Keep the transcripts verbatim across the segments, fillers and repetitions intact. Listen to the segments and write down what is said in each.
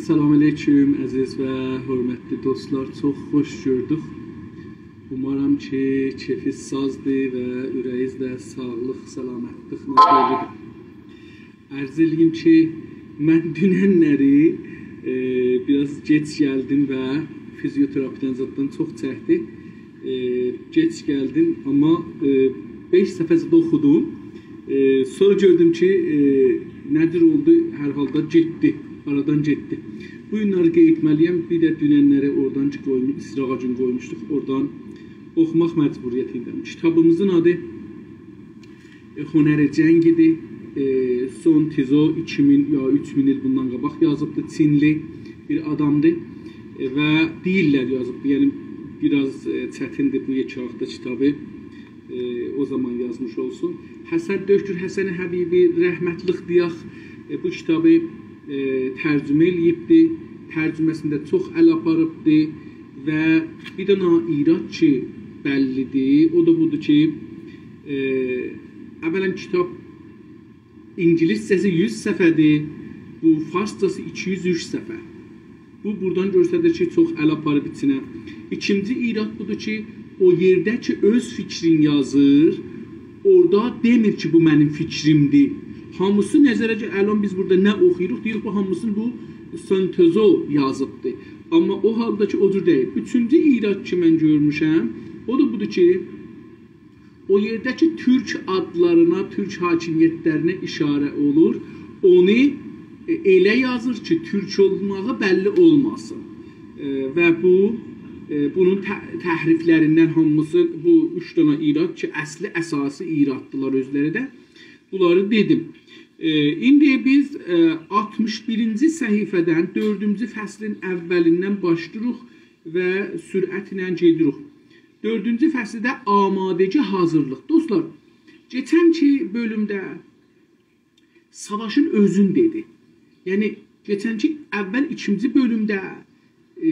سلام علیکم، عزیز و حؤرمتلی دوستلار. چوخ خوش گؤردوک. اومارام کی، کئفیز سازدیر و اوره‌ییز ده ساغلیق، سلامتلیکله دولودور. عرض ائله‌ییم کی، من دوننلری، ائ، بیر آز گئج گلدیم و فیزیوتراپیدن زاددان چوخ چکدی. ائ، گئج گلدیم، آمما، ائ، بئش صفحه زاد اوخودوم. ائ، سونرا گؤردوم کی، ائ، نه جور اولدو، هر حالدا گئتدی، آرادان گئتدی. بو گونلری قئییتمه‌لی‌یم، بیر ده دوننلری اورادان کی، قویمو-، ایستیراحا گون قویموشدوق، اورادان اوخوماق مجبوریتینده‌یم. کیتابیمیزین آدی ائ، هنر جنگ ایدی. ائ، سون تزو ایکی مین یا اوچ مین ایل بوندان قاباق یازیبدی. چینلی بیر آدامدیر. ائ، و دئییرلر یازیبدی. یعنی، بیر آز، ائ، چتیندیر بو یئکه‌لیکده کیتابی، ائ، او زامان یازمیش اولسون. حسن، دکتر حسن حبیبی، رحمتلیک دئیک، ائ، بو کیتابی، ائ، ترجمه ائله‌ییبدی. ترجمه‌سینده چوخ ال آپاریبدی و بیر دنه ایراد کی، بللیدیر، او دا بودور کی، ائ، اولاً کیتاب اینگیلیسجه‌سی یوز صفحه‌دیر، بو فارسجاسی ایکی یوز اوچ صفحه. بو، بورادان گؤستریر کی، چوخ ال آپاریب ایچینه. ایکینجی ایراد بودور کی، او یئرده کی، اؤز فیکرین یازیر، اورادا دئمیر کی، بو منیم فیکریمدیر. هامیسی نظره گل-، الان بیز بورادا نه اوخویوروق، دئییریک، بو هامیسینی بو سون تزو یازیبدی. آمما او حالدا کی، او جور دئییل. اوچونجو ایراد کی، من گؤرموشم، او دا بودور کی، او یئرده کی، تورک آدلارینا، تورک حاکمیت‌لرینه ایشاره اولور، اونو، ائ، ائله یازیر کی، تورک اولماغی بللی اولماسین. ائ، و بو، ائ، بونون ته-، تحریف‌لریندن هامیسی بو اوچ دنه ایراد کی، اصلی، اساسی ایراددیلار اؤزلری ده. بونلاری دئدیم. ائ، ایندی بیز، ائ، آلتمیش بیرینجی صفحه‌دن، دؤردونجو فصلین اولیندن باشلاییریق و سرعتله گئدیریک. دؤردونجو فصلده آمادگی، حاضرلیق. دوستلار، کئچنکی بؤلومده ساواشین اؤزون دئدی. یعنی، کئچنکی اول ایکینجی بؤلومده، ائ،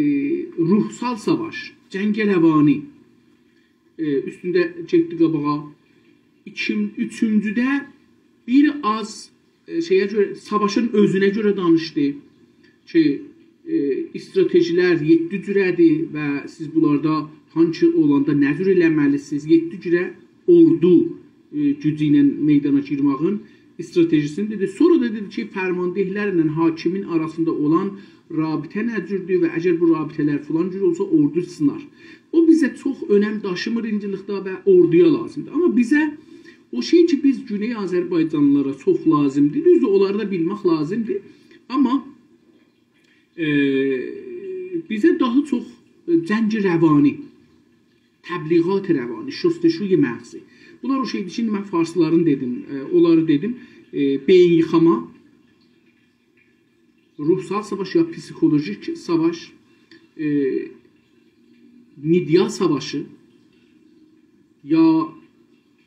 روحسال ساواش، جنگ روانی، ائ، اوستونده گئتدی قاباغا. ایکین-، اوچونجوده بیر آز، ائ، شئیه گؤره، ساواشین اؤزونه گؤره دانیشدی کی، ائ، استراتژی‌لر یئددی جوره‌دیر و سیز بونلاردا تانکی اولاندا نه جور ائله‌مه‌لی‌سینیز، یئددی جوره اوردو، ائ، گوجو ایله میدانا گیرمه‌یین استراتژی‌سینی دئدی. سونرا دا دئدی کی، فرمانده‌لرله حاکمین آراسیندا اولان رابطه نه جوردور و اگر بو رابطه‌لر فلان جور اولسا، اوردو سینار. او بیزه چوخ اؤنم داشیمیر ایندیلیکده و اوردویا لازیمدیر. آمما بیزه او شئی کی، بیز گونئی آذربایجانلیلارا چوخ لازیمدیر. دوزدور، اونلاری دا بیلمک لازیمدیر. آمما، ائ، بیزه داها چوخ، ائ، جنگ روانی، تبلیغات روانی، شستشوی مغزی. بونلار او شئیدیر کی، ایندی من فارسلارین دئدیم، ائ، اونلاری دئدیم. ائ، بئیین ییخاما، روحسال ساواش یا پسیکولوژیک ساواش، ائ، مئدیا ساواشی، یا،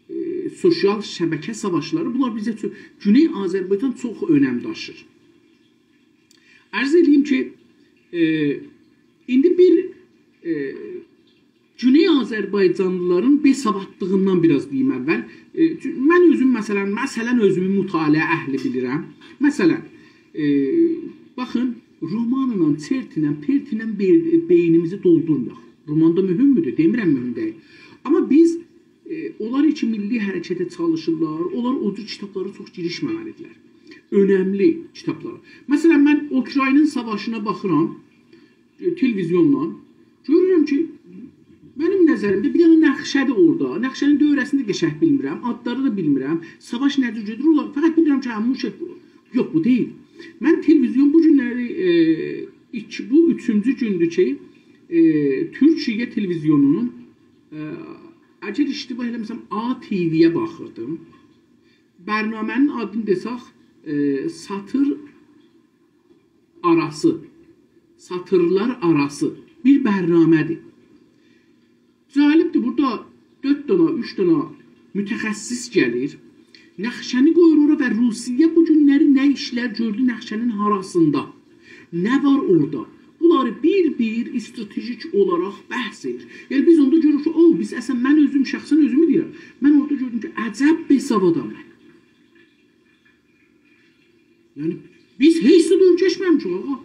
ائ، سوسیال شبکه ساواشلاری، بونلار بیزه چو-، گونئی آذربایجان چوخ اؤنم داشیر. عرض ائله‌ییم کی، ائ، ایندی بیر، ائ، گونئی آذربایجانلیلارین بی‌سوادلیغیندان بیر آز دئییم اول. ائ، چون من اؤزوم، مثلا، مثلا، اؤزومو مطالعه اهلی بیلیرم. مثلا، ائ، باخین، رومانلا، چرتله، پرتله بئ-، بئینیمیزی دولدورمایاق. رومان دا مهمدور، دئمیرم مهم دئییل. آمما بیز، ائ، اونلار کی میللی حرکته چالیشیرلار، اونلار او جور کیتابلارا چوخ گیریشمه‌مه‌لیدیرلر. اؤنملی کیتابلارا. مثلا، من اوکراینین ساواشینا باخیرام، ائ، تلویزیوندان. گؤرورم کی، منیم نظریمده بیر دنه نقشه‌دیر اورادا. نقشه‌نین دؤوره‌سینی ده قشنگ بیلمیرم، آدلاری دا بیلمیرم. ساواش نه جور گئدیر، اولار، فقط بیلیرم کی، هه، موشک بو. یوخ، بو دئییل. من تلویزیون بو گونلری، ائ، ایکی، بو اوچونجو گوندور کی، ائ، تورکیه تلویزیونونون، ائ، اگر اشتباه ائله‌میرم، آ تی وی‌یه باخیردیم. برنامه‌نین آدینی دئسک، ائ، ساتیر آراسی، ساتیرلار آراسی بیر برنامه‌دیر. جالبدیر، بورادا دؤرد دنه، اوچ دنه متخصص گلیر. نقشه‌نی قویور اورا و روسیه بو گونلری نه ایشلر گؤردو نقشه‌نین هاراسیندا، نه وار اورادا. بونلاری بیر-بیر استراتژیک اولاراق بحث ائدیر. یعنی، بیز اوندا گؤروروک کی، او، بیز اصلا، من اؤزوم، شخصا اؤزومو دئییرم، من اورادا گؤردوم کی، عجب بی‌سوادام من. یعنی، بیز هئچ زاد اؤیرشمه‌میشیک، آغا.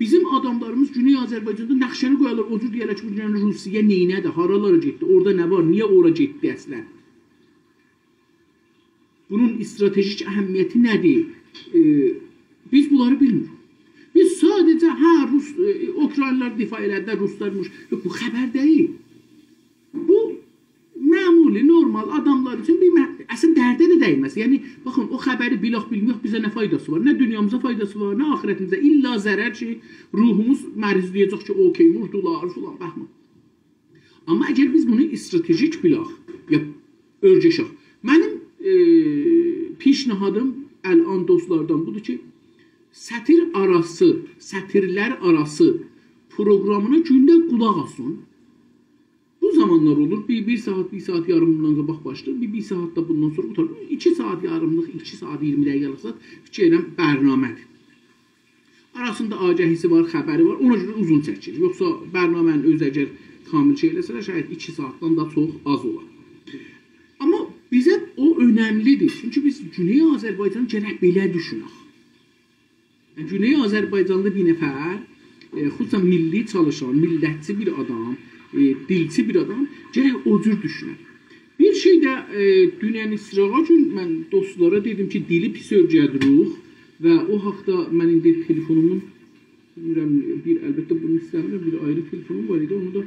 بیزیم آداملاریمیز گونئی آذربایجاندا نقشه‌نی قویارلار، او جور دئیرلر کی، بو گون روسیه نئینه‌دی، هارالارا گئتدی، اورادا نه وار، نییه اورا گئتدی اصلاً؟ بونون استراتژیک اهمیتی نه‌دیر؟ ائ، بیز بونلاری بیلمیریک. بیز ساده‌جه، هه، روس، ائ، اوکراینالار دفاع ائله‌دیلر، روسلار، روس، یوخ، بو خبر دئییل. بو معمولی، نورمال آداملار اوچون بیر مه-، اصلاً درده ده دیمز. یعنی، باخین، او خبری بیلک بیلمه‌یک بیزه نه فایداسی وار؟ نه دونیامیزا فایداسی وار، نه آخرتیمیزه. الّا ضرر کی، روحوموز مریضله‌یه‌جک کی، اوکی، ووردولار، فلان، بهمان. آمما اگر بیز بونو استراتژیک بیلک، یا اؤرگشک. منیم، ائ، پیشنهادیم الان دوستلاردان بودور کی، سطیر آراسی، سطیرلر آراسی پروگرامینا گونده قولاق آسین. بو زامانلار اولور، بیر، بیر ساعت، بیر ساعت یاریم بوندان قاباق باشلاییر، بیر، بیر ساعت دا بوندان سونرا قوتاریر. ایکی ساعت یاریملیق، ایکی ساعت اییرمی دقیقه‌لیک زاد، فیکیر ائدیرم، برنامه‌دیر. آراسیندا آگهی‌سی وار، خبری وار، اونا گؤره اوزون چکیر. یوخسا برنامه‌نین اؤزو اگر کامل شئی ائله‌سه‌لر، شاید ایکی ساعتدان دا چوخ آز اولار. آمما بیزه او اؤنملی‌دیر. چونکی بیز گونئی آذربایجانی گرک بئله دوشونک. یعنی، گونئی آذربایجانلی بیر نفر، ائ، خصوصاً میللی چالیشان، میللتچی بیر آدام، ائ، دیلچی بیر آدام، گرک او جور دوشونه. بیر شئی ده، ائ، دونن ایستیراغا گون من دوستلارا دئدیم کی، دیلی پیس اؤرگدیروخ و او حاقدا من ایندی تلفونومون، بیلمیرم، بیر، البته بونو ایسته‌میرم، بیر آیری تلفونوم وار ایدی، اونو دا،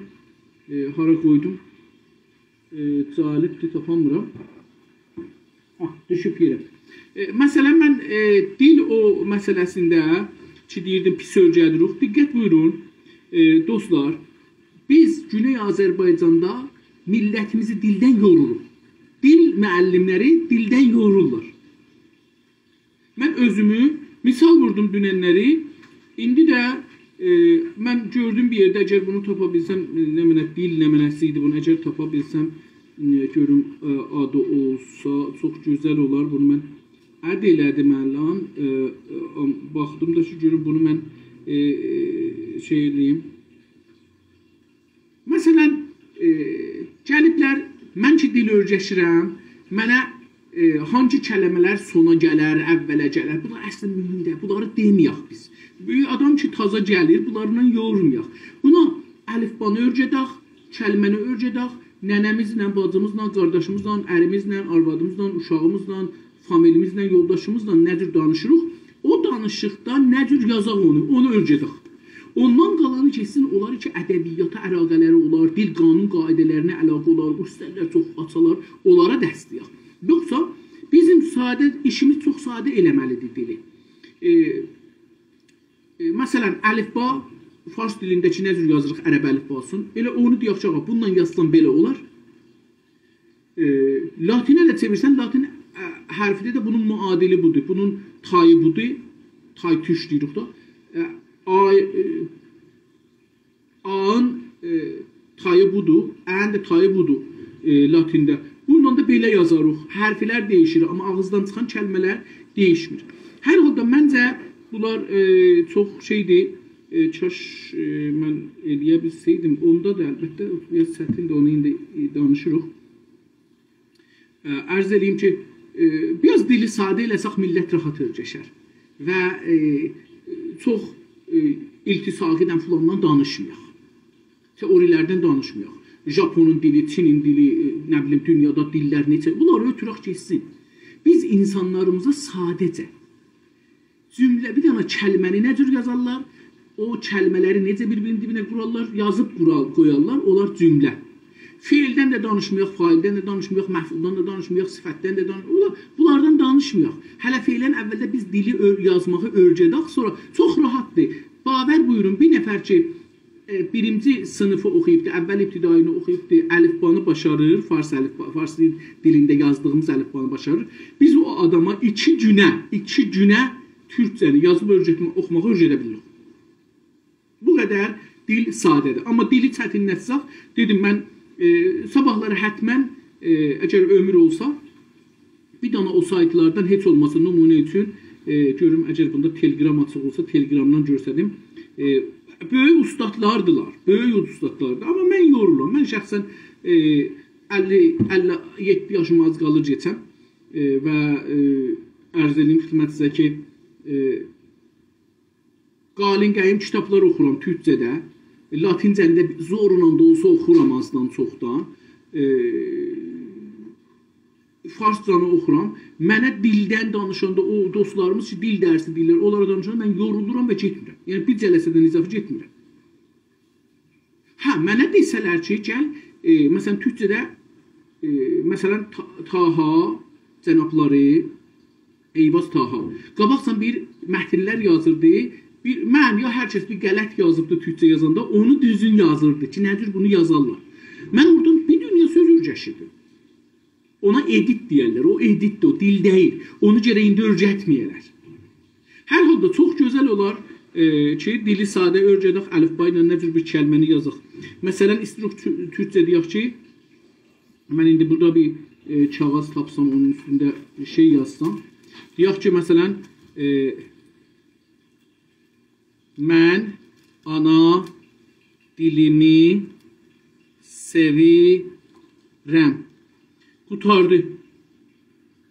ائ، هارا قویدوم؟ ائ، جالبدیر، تاپامیرام. آه، دوشوب یئره. ائ، مثلاً، من، ائ، دیل او مسئله‌سینده کی، دئییردیم، پیس اؤرگدیروخ. دقت بویورون، ائ، دوستلار، بیز گونئی آذربایجاندا میللتیمیزی دیلدن یوروروق. دیل معلم‌لری دیلدن یورورلار. من اؤزومو مثال ووردوم دونن‌لری. ایندی ده، ائ، من گؤردوم بیر یئرده، اگر بونو تاپا بیلسم، ائ، نمنه، دیل نمنه‌سی ایدی بونو، اگر تاپا بیلسم، ائ، گؤروم، ائ، آدی اولسا، چوخ گؤزل اولار. بونو من اد ائله‌دیم الان. ائ، ائ، باخدیم دا کی، گؤروم بونو من، ائ، ائ، شئی ائله‌ییم. مثلاً، ائ، گلیبلر، من کی دیل اؤرگشیرم، منه، ائ، هانگی کلمه‌لر سونا گلر، اوّله گلر، بونلار اصلینده مهم دئییل، بونلاری دئمه‌یک بیز. بیر آدام کی تازا گلیر، بونلارلا یورولمایاق. بونا الفبانی اؤرگدک، کلمه‌نی اؤرگدک، ننه‌میزله، باجیمیزلا، قارداشیمیزلا، اریمیزله، آروادیمیزلا، اوشاغیمیزلا، فامیلیمیزله، یولداشیمیزلا نه جور دانیشیریق، او دانیشیقدا نه جور یازاق اونو، اونو اؤرگدک. اوندان قالانی کئچسین، اونلار کی ادبیاتا علاقه‌لری اولار، دیل قانون قاعده‌لرینه علاقه اولار، بو ایسترلر چوخ آچالار، اونلارا دستک. یوخسا بیزیم ساده، ایشیمیز چوخ ساده ائله‌مه‌لی‌دیر دیلی. ائ، ائ، مثلاً، الفبا فارس دیلینده کی نه جور یازیریق عرب الفباسینی، ائله اونو دئیک کی، آغا، بونونلا یازسان بئله اولار. ائ، لاتینه ده چئویرسن، لاتین، ائ، حرفی ده، ده بونون معادلی بودور، بونون تایی بودور، تای تورک دئییریک دا. ائ، آی، ائ، آ-نین، ائ، تایی بودور، ا-نین ده تایی بودور، ائ، لاتینده. بونونلا دا بئله یازاریق. حرفلر دییشیر، آمما آغیزدان چیخان کلمه‌لر دییشمیر. هر حالدا منجه بونلار، ائ، چوخ شئیدیر. ائ، کاش، ائ، من ائله‌یه بیلسه‌یدیم. اوندا دا البته بیر آز چتیندیر، اونو ایندی، ائ، دانیشیریق. ائ، عرض ائله‌ییم کی، ائ، بیر آز دیلی ساده ائله‌سک، میللت راحت اؤرگشر. و، ائ، چوخ، ائ، التصاقی‌دن فلاندان دانیشمایاق. تئوری‌لردن دانیشمایاق. ژاپونون دیلی، چینین دیلی، ائ، نه بیلیم، دونیادا دیللر نئچه، بونلاری اؤتورک گئتسین. بیز اینسانلاریمیزا ساده‌جه جمله، بیر دنه کلمه‌نی نه جور یازارلار، او کلمه‌لری نئجه بیر-بیرینین دیبینه قورارلار، یازیب قورار، قویارلار، اولار جمله. فعلدن ده دانیشمایاق، فاعلدن ده دانیشمایاق، مفعولدان دا دانیشمایاق، صفتدن ده دانیش-، اولار، بونلاردان دانیشمایاق. هله فعلاً اولده بیز دیلی اؤ-، یازماغی اؤرگدک، سونرا چوخ راحتدیر. باور بویورون، بیر نفر کی، ائ، بیرینجی صینیفی اوخویوبدو، اول ابتدایینی اوخویوبدو، الفبانی باشاریر، فارس الفبا-، فارس دیل-، دیلینده یازدیغیمیز الفبانی باشاریر. بیز او آداما ایکی گونه، ایکی گونه تورکجه‌نی یازیب اؤرگتمه-، اوخوماغی اؤرگده بیلیریک. بو قدر دیل ساده‌دیر. آمما دیلی چتینلتسک، دئدیم من، ائ، صاباحلاری حتماً، ائ، اگر عؤمور اولسا، بیر دنه او سایتلاردان هئچ اولماسا نمونه اوچون، ائ، گؤروم، اگر بوندا تلگرام آچیق اولسا، تلگرامدان گؤرسدیم. ائ، بؤیوک اوستادلاردیلار، بؤیوک اوستادلاردیر. آمما من یورولورام. من شخصاً، ائ، اللی، اللی یئددی یاشیم آز قالیر کئچم. ائ، و، ائ، عرض ائدیم خدمتینیزه کی، ائ، قالین قاییم کیتابلار اوخورام تورکجه‌ده. لاتینجه‌نی ده زورلا دا اولسا اوخورام آزدان چوخدان. ائ، فارسجانی اوخورام. منه دیلدن دانیشاندا او دوستلاریمیز کی، دیل درسی دئییرلر، اونلارا دانیشاندا من یورولورام و گئتمیرم. یعنی، بیر جلسه‌دن اضافه گئتمیرم. هه، منه دئسه‌لر کی، گل، ائ، مثلا، تورکجه‌ده، ائ، مثلا، طا-، طاها، جنابلاری، ایواز طاها. قاباقجان بیر متنلر یازیردی. بیر، من یا هر کس بیر غلط یازیبدی تورکجه یازاندا، اونو دوزگون یازیردی کی، نه جور بونو یازارلار. من اورادان بیر دونیا سؤز اؤیرشیردیم. اونا ادیت دئیرلر. او ادیتدیر، او دیل دئییل. اونو گرک ایندی اؤیرتمه‌یه‌لر. هر حالدا چوخ گؤزل اولار، ائ، کی، دیلی ساده اؤیره‌دک، الفبا ایله نه جور بیر کلمه‌نی یازاق. مثلا، ایسته‌ییریک تو-، تورکجه دئیک کی، من ایندی بورادا بیر، ائ، کاغیذ تاپسام، اونون اوستونده بیر شئی یازسام. دئیک کی، مثلا، ائ، من آنا دیلیمی سئویرم. قوتاردی.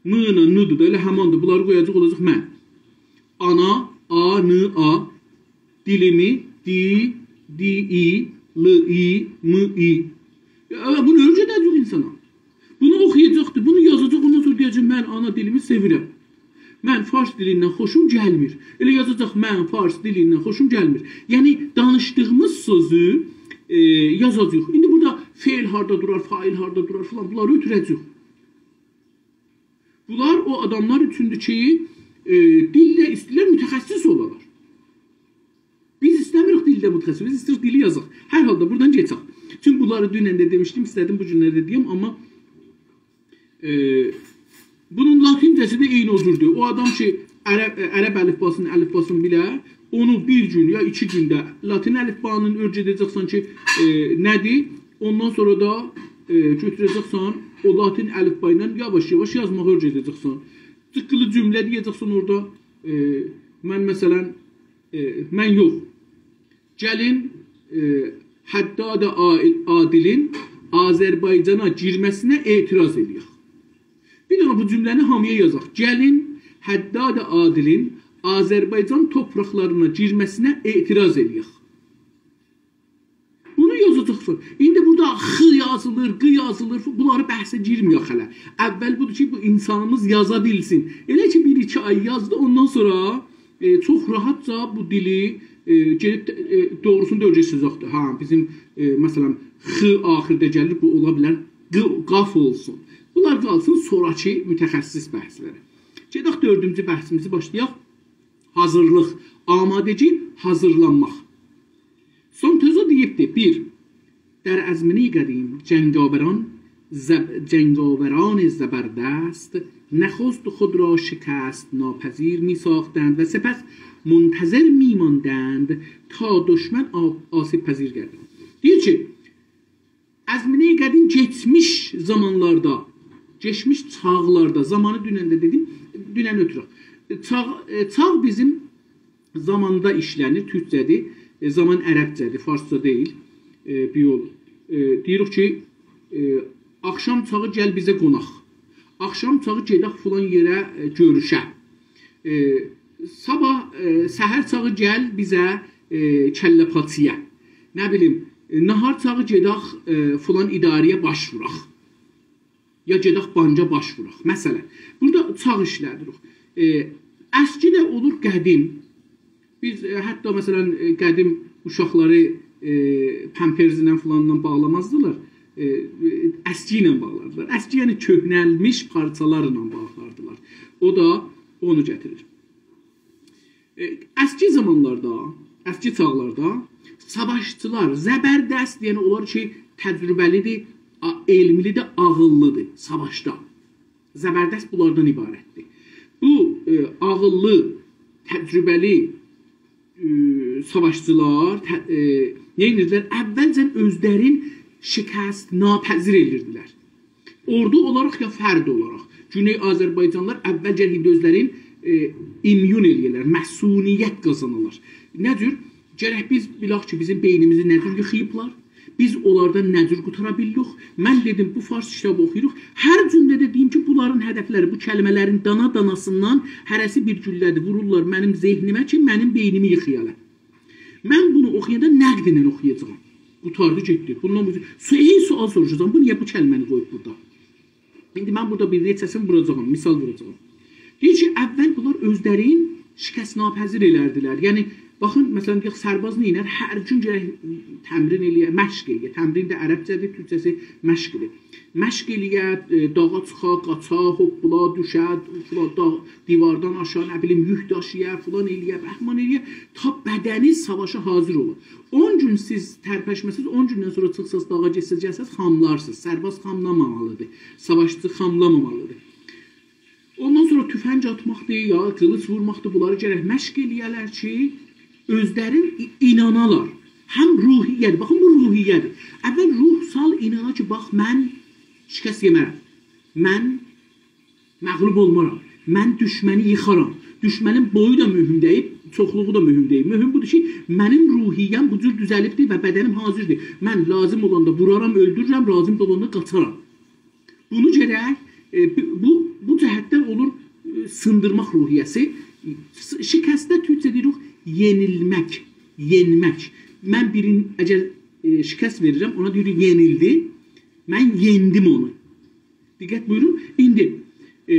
م ایله ن دور دا، ائله هماندیر. بونلاری قویاجاق، اولاجاق من. آنا، آ، ن، آ. دیلیمی، دی، دی، ای، ل، ای، م، ای. یا، بونو اؤیره‌ده‌جه‌ییک اینسانا. بونو اوخویاجاقدیر، بونو یازاجاق، اوندان سونرا دئیه‌جک، «من آنا دیلیمی سئویرم. من فارس دیلیندن خوشوم گلمیر.» ائله یازاجاق، «من فارس دیلیندن خوشوم گلمیر.» یعنی، دانیشدیغیمیز سؤزو، ائ، یازاجاغیق. ایندی بورادا فعل هاردا دورار، فاعل هاردا دورار فلان، بونلاری اؤتوره‌جه‌ییک. بونلار او آداملار اوچوندور کی، ائ، دیلده ایسته‌ییرلر متخصص اولالار. بیز ایسته‌میریک دیلده متخصص، بیز ایسته‌ییریک دیلی یازاق. هر حالدا بورادان کئچک. چونکی بونلاری دونن ده دئمیشدیم، ایسته‌دیم بو گونلری ده دئیم، آمما، ائ، بونون لاتینجه‌سی ده عینی او جوردور. او آدام کی، عرب، عرب الفباسینین الفباسینی بیله، اونو بیر گون یا ایکی گونده لاتین الفبانین اؤیره‌ده‌جکسن کی، ائ، نه‌دیر؟ اوندان سونرا دا، ائ، گؤتوره‌جکسن، او لاتین الفبا ایله یاواش-یاواش یازماغی اؤیره‌ده‌جکسن. جیققیلی جمله دئیه‌جکسن اورادا، ائ، من، مثلا، ائ، من یوخ. گلین، ائ، حداد عا-، عادلین آذربایجانا گیرمه‌سینه اعتراض ائله‌یک. بیر دنه بو جمله‌نی هامییا یازاق. گلین حداد عادلین آذربایجان توپراقلارینا گیرمه‌سینه اعتراض ائله‌یک. بونو یازاجاقسان. ایندی بورادا خ یازیلیر، ق یازیلیر، بونلاری بحثه گیرمه‌یک هله. اول بودور کی، بو اینسانیمیز یازا بیلسین. ائله کی، بیر-ایکی آی یازدی، اوندان سونرا، ائ، چوخ راحتجا بو دیلی، ائ، گئدیب، ائ، دوغروسونو دا اؤیره‌جک سؤز یوخدور. ها، بیزیم، ائ، مثلا، خ آخیردا گلیر، بو اولا بیلر ق-، قاف اولسون. بونلار قالسین سونراکی متخصص بحثلره. گئدک دؤردونجو بحثیمیزی باشلایاق. حاضیرلیق، آمادگی، حاضیرلانماق. سون تزو دئییبدی، بیر، در ازمنه‌ی قدیم جنگاوران، زب-، جنگاوران زبردست نخست خود را شکست‌ناپذیر می‌ساختند و سپس منتظر می‌ماندند تا دشمن آ-، آسیب‌پذیر گردد. دئییر کی، ازمنه‌ی قدیم کئچمیش زامانلاردا، کئچمیش چاغلاردا، زامانی دونن ده دئدیم، دونن اؤتورک. چاغ، ائ، چاغ بیزیم زاماندا ایشله‌نیر، تورکجه‌دیر. ائ، زامان عربجه‌دیر، فارسجا دئییل. ائ، بیر یول. ائ، دئییریک کی، ائ، آخشام چاغی گل بیزه قوناق. آخشام چاغی گئدک فلان یئره، ائ، گؤروشک. ائ، صاباح، ائ، سحر چاغی گل بیزه، ائ، کله‌پاچایا. نه بیلیم، ائ، ناهار چاغی گئدک، ائ، فلان اداره‌یه باش ووراق. یا گئدک بانکا باش ووراق. مثلا، بورادا چاغ ایشله‌دیریک. ائ، اسکی ده اولور قدیم. بیز، ائ، حتی، مثلا، ائ، قدیم اوشاقلاری، ائ، پمپرزینن فلاندان باغلامازدیلار. ائ، ائ، اسکی ایله باغلاردیلار. اسکی، یعنی کؤهنلمیش پارچالارلا باغلاردیلار. او دا اونو گتیریر. ائ، اسکی زامانلاردا، اسکی چاغلاردا ساواشچیلار، زبردست، یعنی اونلار کی، تجربه‌لی‌دیر، آ-، علملی‌دیر، عاغیللی‌دیر ساواشدا. زبردست بونلاردان عبارتدیر. بو، ائ، عاغیللی، تجربه‌لی، ائ، ساواشچیلار ته-، ائ، نه ائدیردیلر؟ اولجه اؤزلرین شکست‌ناپذیر ائدیردیلر. اوردو اولاراق یا فرد اولاراق. گونئی آذربایجانلیلار اول گرک ایندی اؤزلرین، ائ، ایمیون ائله‌یه‌لر، مصونیت قازانالار. نه جور؟ گرک بیز بیلک کی، بیزیم بئینیمیزی نه جور ییخاییبلار، بیز اونلاردان نه جور قوتارا بیللیک. من دئدیم، بو فارس کیتابی اوخویوروق. هر جمله‌ده دئییم کی، بونلارین هدفلری، بو کلمه‌لرین دانا-داناسیندان هره‌سی بیر گولله‌دیر، وورورلار منیم ذهنیمه کی، منیم بئینیمی ییخایالار. من بونو اوخویاندا نقدله اوخویاجاغام. قوتاردی، گئتدی. بوندان بو سو-، هئی سؤال سوروشاجاغام: «بو نییه بو کلمه‌نی قویوب بورادا؟» ایندی من بورادا بیر نئچه‌سینی ووراجاغام، مثال ووراجاغام. دئییر کی، اول بونلار اؤزلرین شکست‌ناپذیر ائلردیلر. یعنی، باخین، مثلا، دئیک، سرباز نئینر؟ هر گون گرک تمرین ائله‌یه، مشق ائله‌یه. تمرین ده عربجه‌دیر، تورکجه‌سی مشق‌دیر. مشق ائله‌یه، ائ، داغا چیخا، قاچا، هوپپولا، دوشه، فلان، داغ، دیواردان آشا، نه بیلیم، یوک داشییا، فلان ائله‌یه، بهمان ائله‌یه، تا بدنی ساواشا حاضر اولا. اون گون سیز ترپشمه‌سز، اون گوندن سونرا چیخساز، داغا گئتسز، گلسز، خاملارسیز. سرباز خاملامامالیدیر، ساواشچی خاملامامالیدیر. اوندان سونرا تفنگ آتماقدیر، یا قیلیج وورماقدیر. بونلاری گرک مشق ائله‌یه‌لر کی، اؤزلرین ای-، اینانالار. هم روحیه‌دیر. باخین، بو روحیه‌دیر. اول روحسال اینانا کی، باخ، من شکست یئمه‌رم. من مغلوب اولمارام. من دوشمنی ییخارام. دوشمنین بویو دا مهم دئییل، چوخلوغو دا مهم دئییل. مهم بودور کی، منیم روحیه‌م بو جور دوزلیبدیر و بدنیم حاضردیر. من لازیم اولاندا وورارام، اؤلدوررم، لازیم اولاندا قاچارام. بونو گرک، ائ، بو، بو، بو جهتدن اولور، ائ، سیندیرماق روحیه‌سی. س-، شکسته تورکجه دئییریک یئنیلمک، یئنمک. من بیرین، اگر، ائ، شکست وئریرم، اونا دئییریک یئنیلدی، من یئندیم اونو. دقت بویورون. ایندی، ائ،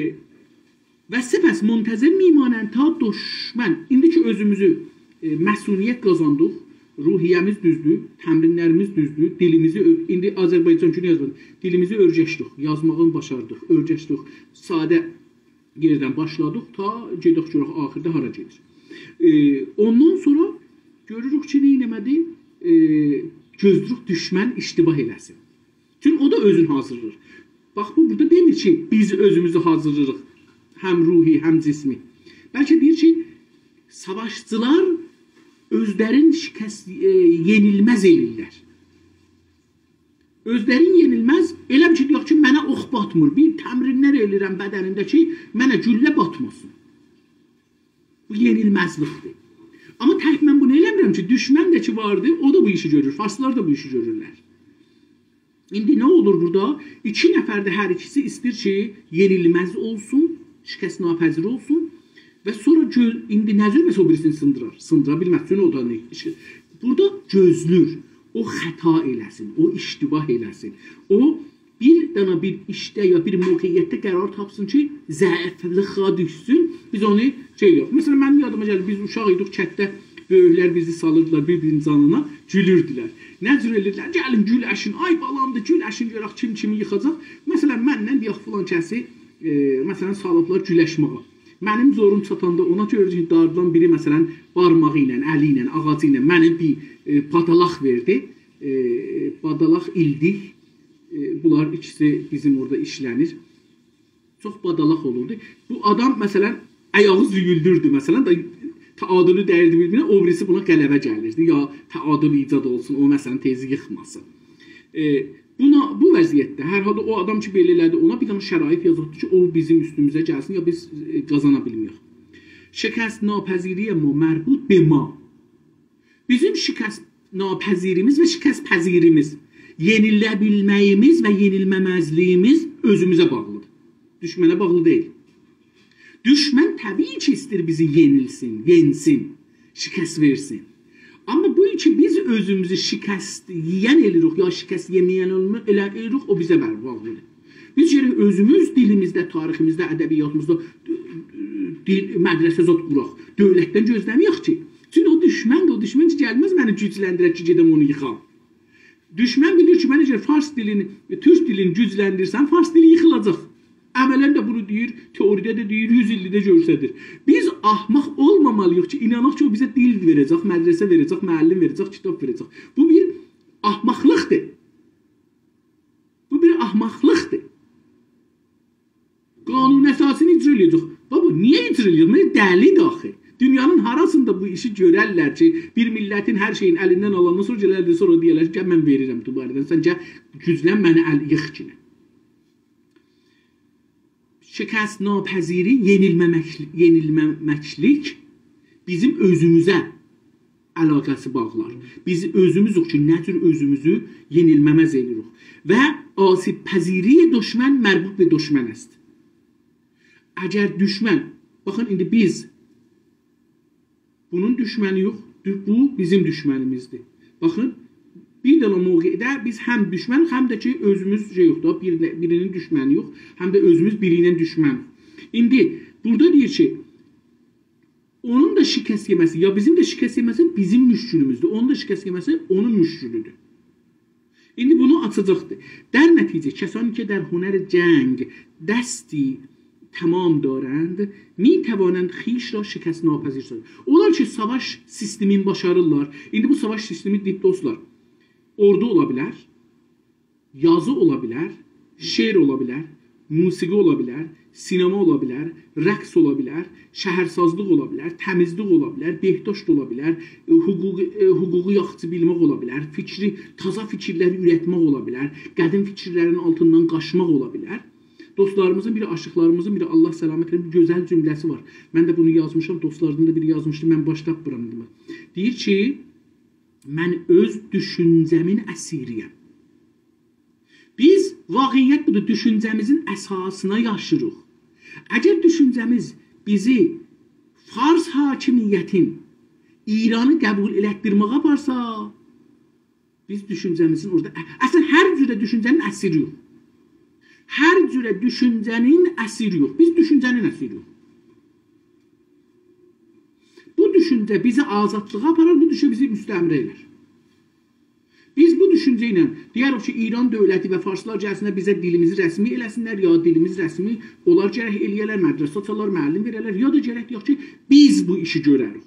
و سپس منتظر می‌مانند تا دشمن. ایندی کی اؤزوموزو، ائ، مصونیت قازاندیق، روحیه‌میز دوزدور، تمرین‌لریمیز دوزدور، دیلیمیزی اؤ-، ایندی آذربایجان گونو یازمادیق. دیلیمیزی اؤیرشدیک، یازماغینی باشاردیق، اؤیرشدیک. ساده یئردن باشلادیق، تا گئدک گؤرک آخیردا هارا گئدیر. ائ، اوندان سونرا گؤروروک کی، نه ائله‌مه‌دی؟ ائ، گؤزله‌ییریک دوشمن اشتباه ائله‌سین. چونکی او دا اؤزونو حاضیرلاییر. باخ، بو بورادا دئمیر کی، بیز اؤزوموزو حاضیرلاییریق، هم روحی، هم جسمی. بلکه دئییر کی، ساواشچیلار اؤزلرین شکست، ائ، یئنیلمز ائله‌ییرلر. اؤزلرین یئنیلمز، ائله بیل کی، دئیک کی، منه اوخ باتمیر. بیر تمرین‌لر ائله‌ییرم بدنیمده کی، منه گولله باتماسین. بو یئنیلمزلیکدیر. آمما تک من بونو ائله‌میرم کی، دوشمن ده کی واردی، او دا بو ایشی گؤرور، فارسلار دا بو ایشی گؤرورلر. ایندی نه اولور بورادا؟ ایکی نفر ده هر ایکیسی ایسته‌ییر کی، یئنیلمز اولسون، شکست‌ناپذیر اولسون و سونرا گؤ-، ایندی نه جور مثلا او بیریسینی سیندیرار؟ سیندیرا بیلمز، چونکی او دا نه ایش-، بورادا گؤزلور، او خطا ائله‌سین، او اشتباه ائله‌سین، او بیر دانا بیر ایشده یا بیر موقعیتده قرار تاپسین کی، ضعیفلیغا دوشسون، بیز اونو شئی یوخ. مثلا، منیم یادیما گلیر، بیز اوشاق ایدیک، کتده بؤیوکلر بیزی سالیردیلار بیر-بیرینین جانینا، گولوردولر. نه جور ائدیردیلر؟ «گلین، گولشین، آی بالامدیر، گولشین، گؤرک کیم کیمی ییخاجاق.» مثلا، منله دئیک، فلان کسی، ائ، مثلا، سالیبلار گولشمه‌یه. منیم زوروم چاتاندا اونا گؤرور کی، داردان بیری، مثلا، بارماغی ایله، الی ایله، آغاجی ایله منه بیر، ائ، بادالاق وئردی. ائ، بادالاق، ایلدیک. ائ، بونلار ایکیسی بیزیم اورادا ایشله‌نیر. چوخ بادالاق اولوردو. بو آدام، مثلا، آیاغی زویولدوردو، مثلا، دا تعادلو دَییردی بیر-بیرینه، او بیریسی بونا غلبه گلیردی. یا تعادل ایجاد اولسون، او، مثلا، تئزی ییخماسین. ائ، بونا، بو وضعیتده، هر حالدا او آدام کی، بئله ائله‌دی، اونا بیر دنه شرایط یازیبدی کی، او بیزیم اوستوموزه گلسین، یا بیز، ائ، قازانا بیلمیریک. شکست‌ناپذیری ما مربوط به ما. بیزیم شکست‌ناپذیریمیز و شکست‌پذیریمیز، یئنیله بیلمه‌ییمیز و یئنیلمه‌مزلیییمیز اؤزوموزه باغلیدیر. دوشمنه باغلی دئییل. دوشمن طبیعی کی، ایسته‌ییر بیزی یئنیلسین، یئنسین، شکست وئرسین. آمما بو کی، بیز اؤزوموزو شکست یئین ائله‌ییریک، یا شکست یئمه‌ین اولمور، ائله ائله‌ییریک، او بیزه بر-، باغلیدیر. بیز گرک اؤزوموز دیلیمیزده، تاریخیمیزده، ادبیاتیمیزدا، ائ، دیل، مدرسه زاد قوراق. دؤولتدن گؤزله‌مه‌یک کی. چونکی او دوشمندیر، او دوشمن کی، گلمز منی گوجلندیره کی، گئدم اونو ییخام. دوشمن بیلیر کی، من اگر فارس دیلینی، تورک دیلینی گوجلندیرسم، فارس دیلی ییخیلاجاق. عملا ده بونو دئییر، تئوریده ده دئییر، یوز ایللیک ده گؤستریر. بیز احمق اولمامالیییق کی، ایناناق کی، او بیزه دیل وئره‌جک، مدرسه وئره‌جک، معلم وئره‌جک، کیتاب وئره‌جک. بو بیر احمقلیقدیر. بو بیر احمقلیقدیر. قانون اساسینی اجرا ائله‌یه‌جک. بابا، نییه اجرا ائله‌یه‌جک؟ مگه دلی‌دیر آخی؟ دونیانین هاراسیندا بو ایشی گؤررلر کی، بیر میللتین هر شئیین الیندن آلاندان سونرا گلرلر، سونرا دئیرلر کی، «گل، من وئریرم دوباره‌دن، سن گل، گوجلن، منی ال-، ییخ کی.» شکست‌ناپذیری، یئنیلمه‌مک-، یئنیلمه‌مکلیک بیزیم اؤزوموزه علاقه‌سی باغلار. بیز اؤزوموزوک کی، نه جور اؤزوموزو یئنیلمه‌مز ائله‌ییریک. و آسیب‌پذیری دشمن مربوط به دشمن است. اگر دوشمن، باخین، ایندی بیز بونون دوشمنی‌یوخ، دو-، بو بیزیم دوشمنیمیزدیر. باخین، بیر دنه موقعده بیز هم دوشمن، هم ده کی، اؤزوموز شئی یوخ دا، بیر-، بیرینین دوشمنی یوخ، هم ده اؤزوموز بیری ایله دوشمن. ایندی بورادا دئییر کی، اونون دا شکست یئمه‌سی، یا بیزیم ده شکست یئمه‌سی بیزیم مشکلیمیزدیر، اونون دا شکست یئمه‌سی اونون مشکلیدیر. ایندی بونو آچاجاقدیر. در نتیجه، کسانی که در هنر جنگ دستی تمام دارند، می‌توانند خویش را شکست‌ناپذیر سازند. اونلار کی، ساواش سیستمین باشاریرلار. ایندی بو ساواش سیستمی، دوستلار، اوردو اولا بیلر، یازی اولا بیلر، شعر اولا بیلر، موسیقی اولا بیلر، سینما اولا بیلر، رقص اولا بیلر، شهرسازلیق اولا بیلر، تمیزلیک اولا بیلر، بهداشت اولا بیلر، ائ، حقوق، ائ، حقوقو یاخشی بیلمک اولا بیلر، فیکری، تازا فیکیرلر اورتمک اولا بیلر، قدیم فیکیرلرین آلتیندان قاچماق اولا بیلر. دوستلاریمیزین بیری، آشیقلاریمیزین بیری، الله سلامت ائله‌سین، بیر گؤزل جمله‌سی وار. من ده بونو یازمیشام، دوستلاردان دا بیری یازمیشدی، من باش تاپمیرام ایندی. دئییر کی، «من اؤز دوشونجه‌مین اسیری‌یم.» بیز، واقعیت بودور، دوشونجه‌میزین اساسینا یاشیریق. اگر دوشونجه‌میز بیزی فارس حاکمیتین ایرانی قبول ائلتدیرمه‌یه آپارسا، بیز دوشونجه‌میزین اورادا، اصلا، هر جوره دوشونجه‌نین اسیری‌یوخ. هر جوره دوشونجه‌نین اسیری‌یوخ. بیز دوشونجه‌نین اسیری‌یوخ. بو دوشونجه بیزی آزادلیغا آپارار، بو دوشونجه بیزی مستعمره ائلر. بیز بو دوشونجه ایله دئیه‌ریک کی، ایران دؤولتی و فارسلار گلسینلر، بیزه دیلیمیزی رسمی ائله‌سینلر، یا دیلیمیز رسمی، اونلار گرک ائله‌یه‌لر، مدرسه آچالار، معلم وئره‌لر، یا دا گرک دئیک کی، بیز بو ایشی گؤرریک.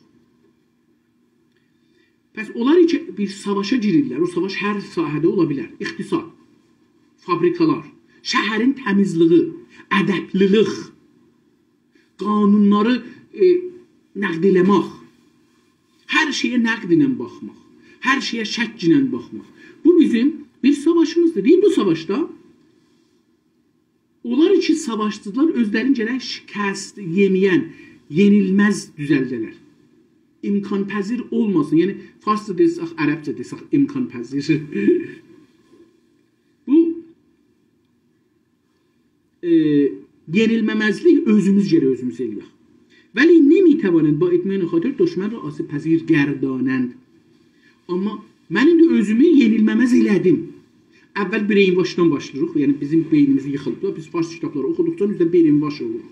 پس اونلار کی، بیر ساواشا گیریرلر، او ساواش هر ساحه‌ده اولا بیلر. اقتصاد، فابریکالار، شهرین تمیزلیگی، ادبلیلیک، قانونلاری، ائ، نقد ائله‌مک، هر شئیه نقد ایله باخماق، هر شئیه شک ایله باخماق. بو بیزیم بیر ساواشیمیزدیر. دئییر، بو ساواشدا اونلار کی ساواشدیلار، اؤزلرینی گرک شکست یئمه‌ین، یئنیلمز دوزلده‌لر. امکان‌پذیر اولماسین. یعنی، فارسجا دئسک، عربجه دئسک، امکان‌پذیر. بو ائ، یئنیلمه‌مزلیک اؤزوموز گرک اؤزوموزه ائله‌یک. «ولی نمی‌توانند با اطمینان خاطر دشمن را آسیب‌پذیر گردانند.» آمما من ایندی اؤزومو یئنیلمه‌مز ائله‌دیم. اول brainwashدان باشلاییریق. یعنی بیزیم بئینیمیز ییخیلیب دا، بیز فارس کیتابلاری اوخودوقجا بیز ده brainwash اولوروق.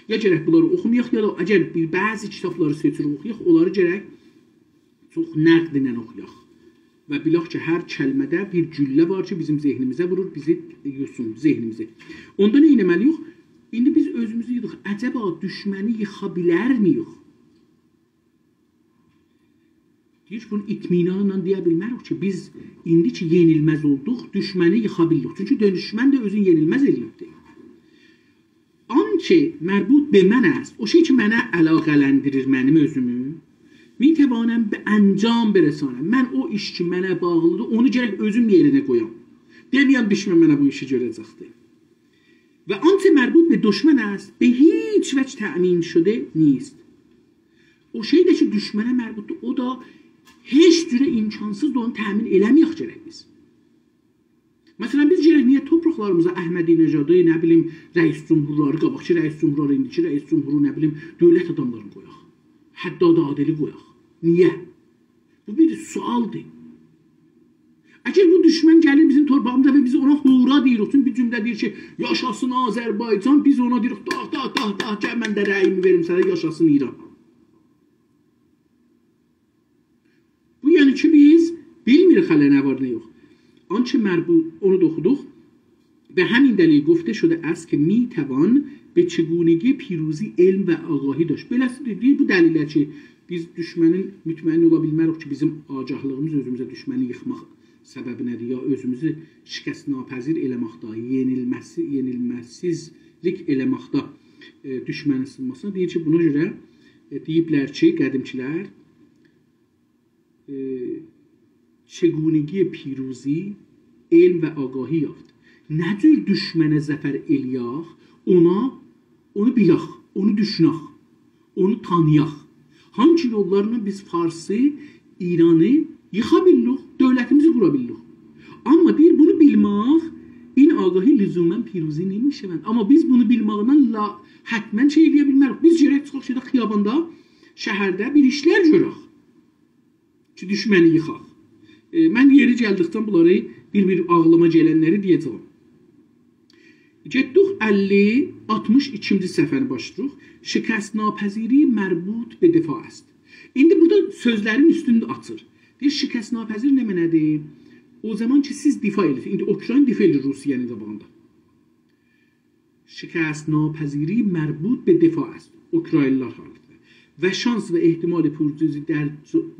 یا گرک بونلاری اوخومایاق، یا دا اگر بیر بعضی کیتابلاری سئچیریک اوخویاق، اونلاری گرک چوخ نقد ایله اوخویاق. و بیلک کی، هر کلمه‌ده بیر گولله وار کی، بیزیم ذهنیمیزه وورور، بیزی یوسون، ذهنیمیزی. اوندا نه ائتمه‌لی‌ییک؟ ایندی بیز اؤزوموزو ییخدیق. عجبا دوشمنی ییخا بیلرمی‌ییک؟ دئییر کی، بونو اطمینانلا دئیه بیلمه‌ریک کی، بیز ایندی کی، یئنیلمز اولدوق، دوشمنی ییخا بیلدیک. چونکی دوشمن ده اؤزونو یئنیلمز ائله‌ییبدیر. «آنچه مربوط به من است»، او شئی کی، منه علاقه‌لندیریر منیم اؤزومو، «می‌توانم به انجام برسانم»، من او ایش کی، منه باغلیدیر، اونو گرک اؤزوم یئرینه قویام. دئمه‌یم دوشمن منه بو ایشی گؤره‌جکدیر. «و آنچه مربوط به دشمن است، به هیچ وجه تأمین شده نیست.» او شئی ده کی، دوشمنه مربوطدور، او دا هئچ جوره امکانسیزدیر، اونو تأمین ائله‌مه‌یک گرک بیز. مثلا، بیز گرک نییه تورپاقلاریمیزا احمدی‌نژادی، نه بیلیم، رئیس جمهورلاری، قاباقکی رئیس جمهورلاری، ایندیکی رئیس جمهورو، نه بیلیم، دؤولت آداملارینی قویاق؟ حداد عادلی قویاق. نییه؟ بو بیر سؤالدیر. اگر بو دوشمن گلیر بیزیم تورپاغیمیزا و بیز اونا هورا دئییریک، چونکی بیر جمله دئییر کی، «یاشاسین آذربایجان»، بیز اونا دئییریک، «داغ، داغ، داغ، داغ، گل من ده رأییمی وئریم سنه، یاشاسین ایران.» بو یعنی کی، بیز بیلمیریک هله نه وار، نه یوخ. «آنچه مربوط»، اونو دا اوخودوق. «به همین دلیل گفته شده است که می‌توان به چگونگی پیروزی علم و آگاهی داشت.» بئله‌سیدیر، دئییر، بو دلیله کی، بیز دوشمنین، مطمئن اولا بیلمه‌ریک کی، بیزیم آگاهلیغیمیز اؤزوموزه دوشمنی ییخماق سببینه‌دیر، یا اؤزوموزو شکست‌ناپذیر ائله‌مکده، یئنیلمه‌سی، یئنیلمه‌سیزلیک ائله‌مکده، ائ، دوشمنین سینماسینا. دئییر کی، بونا گؤره، ائ، دئییبلر کی، قدیمکیلر، ائ، «چگونگی پیروزی علم و آگاهی یافت.» نه جور دوشمنه ظفر ائله‌یک، اونا، اونو بیلک، اونو دوشونک، اونو تانییاق. هانسی یوللارلا بیز فارسی، ایرانی ییخا بیلیریک، دؤولتیمیزی قورا بیلیریک. آمما دئییر، بونو بیلمک، «این آگاهی لزوما پیروزی نمی‌شود.» آمما بیز بونو بیلمکله لا-، حتما شئی ائله‌یه بیلمه‌ریک. بیز گرک چیخاق شئیده، خیاباندا، شهرده بیر ایشلر گؤرک. دوشمنی ییخاق. ائ، من یئری گلدیکجه بونلاری بیر-بیر عاغلیما گلنلری دئیه‌جه‌یم. گئتدیک اللی، آلتمیش ایکینجی صفحه‌نی باشلاییریق. شکست‌ناپذیری مربوط به دفاع است. ایندی بورادا سؤزلرین اوستونو ده آچیر. دئییر، شکست‌ناپذیر نمنه‌دیر؟ او زامان کی، سیز دفاع ائدیر. ایندی اوکراین دفاع ائدیر روسیه‌نین قاباغیندا. شکست‌ناپذیری مربوط به دفاع است. اوکراینلیلار حالتده. و شانس و احتمال پیروزی در،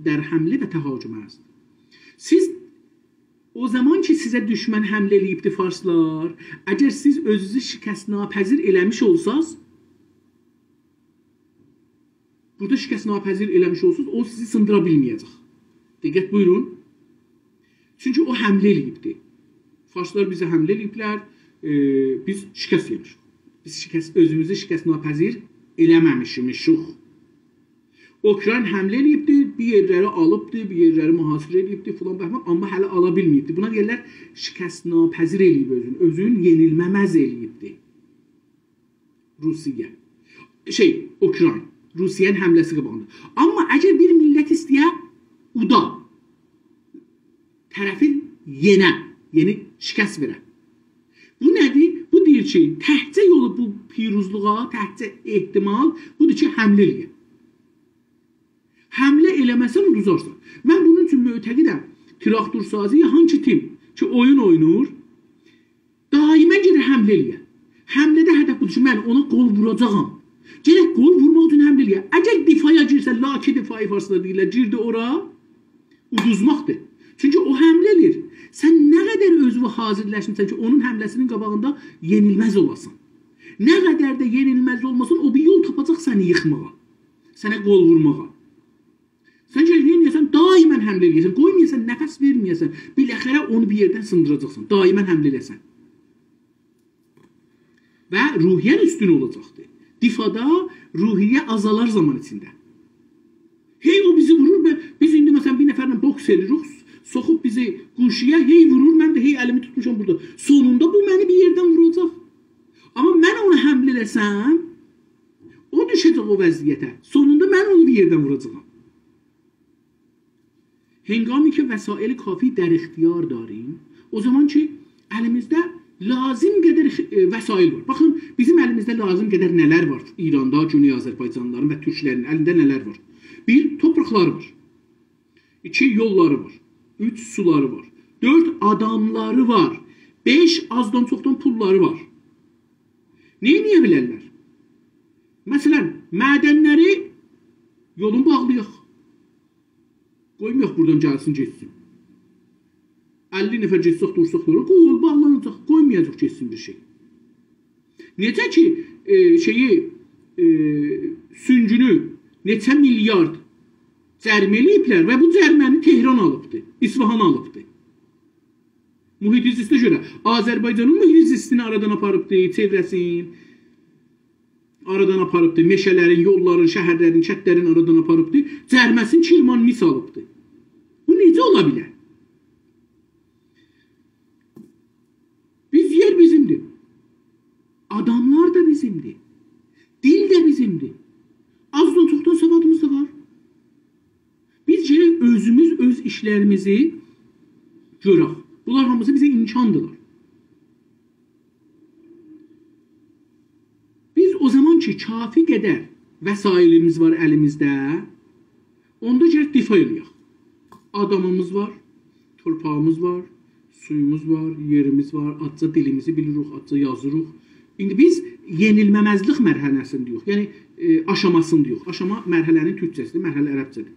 در حمله و تهاجم است. سیز او زامان کی، سیزه دوشمن حمله ائله‌ییبدی فارسلار، اگر سیز اؤزونوزو شکست‌ناپذیر ائله‌میش اولساز، بورادا شکست‌ناپذیر ائله‌میش اولسونوز، او سیزی سیندیرا بیلمه‌یه‌جک. دقت بویورون. چونکی او حمله ائله‌ییبدی. فارسلار بیزه حمله ائله‌ییبلر، ائ، بیز شکست یئمیشیک. بیز شکست، اؤزوموزو شکست‌ناپذیر ائله‌مه‌میشیمیشیک. اوکراین حمله ائله‌ییبدی، بیر یئرلری آلیبدی، بیر یئرلری محاصره ائله‌ییبدی، فلان بهمان، آمما هله آلا بیلمه‌ییبدی. بونا دئییرلر، شکست‌ناپذیر ائله‌ییب اؤزونو، اؤزونو یئنیلمه‌مز ائله‌ییبدی. روسیه. شئی، اوکراین. روسیه‌نین حمله‌سی قاباغیندا. آمما اگر بیر میللت ایسته‌یه اودا، طرفی یئنه، یعنی شکست وئره. بو نه‌دیر؟ بو دئییر کی، تکجه یولو بو پیروزلوغا، تکجه احتمال بودور کی، حمله ائله‌یه. حمله ائله‌مه‌سن، اودوزارسان. من بونون اوچون معتقدم، تراکتورسازی یا هانکی تیم کی، اویون اوینور، دائما گرک حمله ائله‌یه. حمله‌ده هدف بودور کی، من اونا گل ووراجاغام. گرک گل وورماق اوچون حمله ائله‌یه. اگر دفاعا گیرسه، لاک دفاعی فارسدا دئییرلر، گیردی اورا، اودوزماقدیر. چونکی او حمله ائله‌ییر. سن نه قدر اؤزونو حاضرلشمیسن کی، اونون حمله‌سینین قاباغیندا یئنیلمز اولاسان. نه قدر ده یئنیلمز اولماسان، او بیر یول تاپاجاق سنی ییخماغا. سنه گل وورماغا. سن گرک نئینیه‌سن؟ دائما حمله ائله‌یه‌سن. قویمایاسان، نفس وئرمه‌یه‌سن. بالاخره اونو بیر یئردن سیندیراجاقسان. دائما حمله ائله‌سن. و روحیه‌ن اوستون اولاجاقدیر. دفاعدا روحیه آزالار زامان ایچینده. هئی او بیزی وورور، به-، بیز ایندی، مثلا، بیر نفرله بوکس ائله‌ییریک، سوخوب بیزی گوشه‌یه، هئی وورور، من ده هئی الیمی توتموشام بورادا. سونوندا بو منی بیر یئردن ووراجاق. آمما من اونا حمله ائله‌سم، او دوشه‌جک او وضعیته. سونوندا من اونو بیر یئردن ووراجاغام. هنگامی که وسایل کافی در اختیار داریم، او زامان کی، الیمیزده لازیم قدر خ-، ائ، وسایل وار. باخین، بیزیم الیمیزده لازیم قدر نه‌لر وار؟ ایراندا، گونئی آذربایجانلیلارین و تورکلرین الینده نه‌لر وار؟ بیر، توپراقلاری وار. ایکی، یوللاری وار. اوچ، سولاری وار. دؤرد، آداملاری وار. بئش، آزدان چوخدان پوللاری وار. نه ائده بیلرلر؟ مثلا، معدنلری یولون باغلایاق. قویمایاق بورادان گلسین، گئتسین. اللی نفر گئتسک، دورساق یولا، قوی یول باغلاناجاق، قویمایاجاق گئتسین بیر شئی. نئجه کی، ائ، شئیی، ائ، سونگونو نئچه میلیارد جریمه ائله‌ییبلر و بو جریمه‌نی تهران آلیبدی، اصفهان آلیبدی. محیط زیسته گؤره آذربایجانین محیط زیستینی آرادان آپاریبدی، چئوره‌سین آرادان آپاریبدی، مئشه‌لرین، یوللارین، شهرلرین، کندلرین آرادان آپاریبدی، جریمه‌سینی کرمان مس آلیبدی. بو نئجه اولا بیلر؟ بیز، یئر بیزیمدیر. آداملار دا بیزیمدیر. دیل ده بیزیمدیر. آزدان چوخدان سوادیمیز دا وار. بیز گرک اؤزوموز اؤز ایشلریمیزی گؤرک. بونلار هامیسی بیزه امکاندیلار. بیز او زامان کی، کافی قدر وسایلیمیز وار الیمیزده، اوندا گرک دفاع ائله‌یک. آدامیمیز وار، تورپاغیمیز وار، سویوموز وار، یئریمیز وار، آزجا دیلیمیزی بیلیریک، آزجا یازیریق. ایندی بیز یئنیلمه‌مزلیک مرحله‌سینده‌ییک. یعنی، ائ، آشاماسینداییق. آشاما مرحله‌نین تورکجه‌سیدیر، مرحله عربجه‌دیر.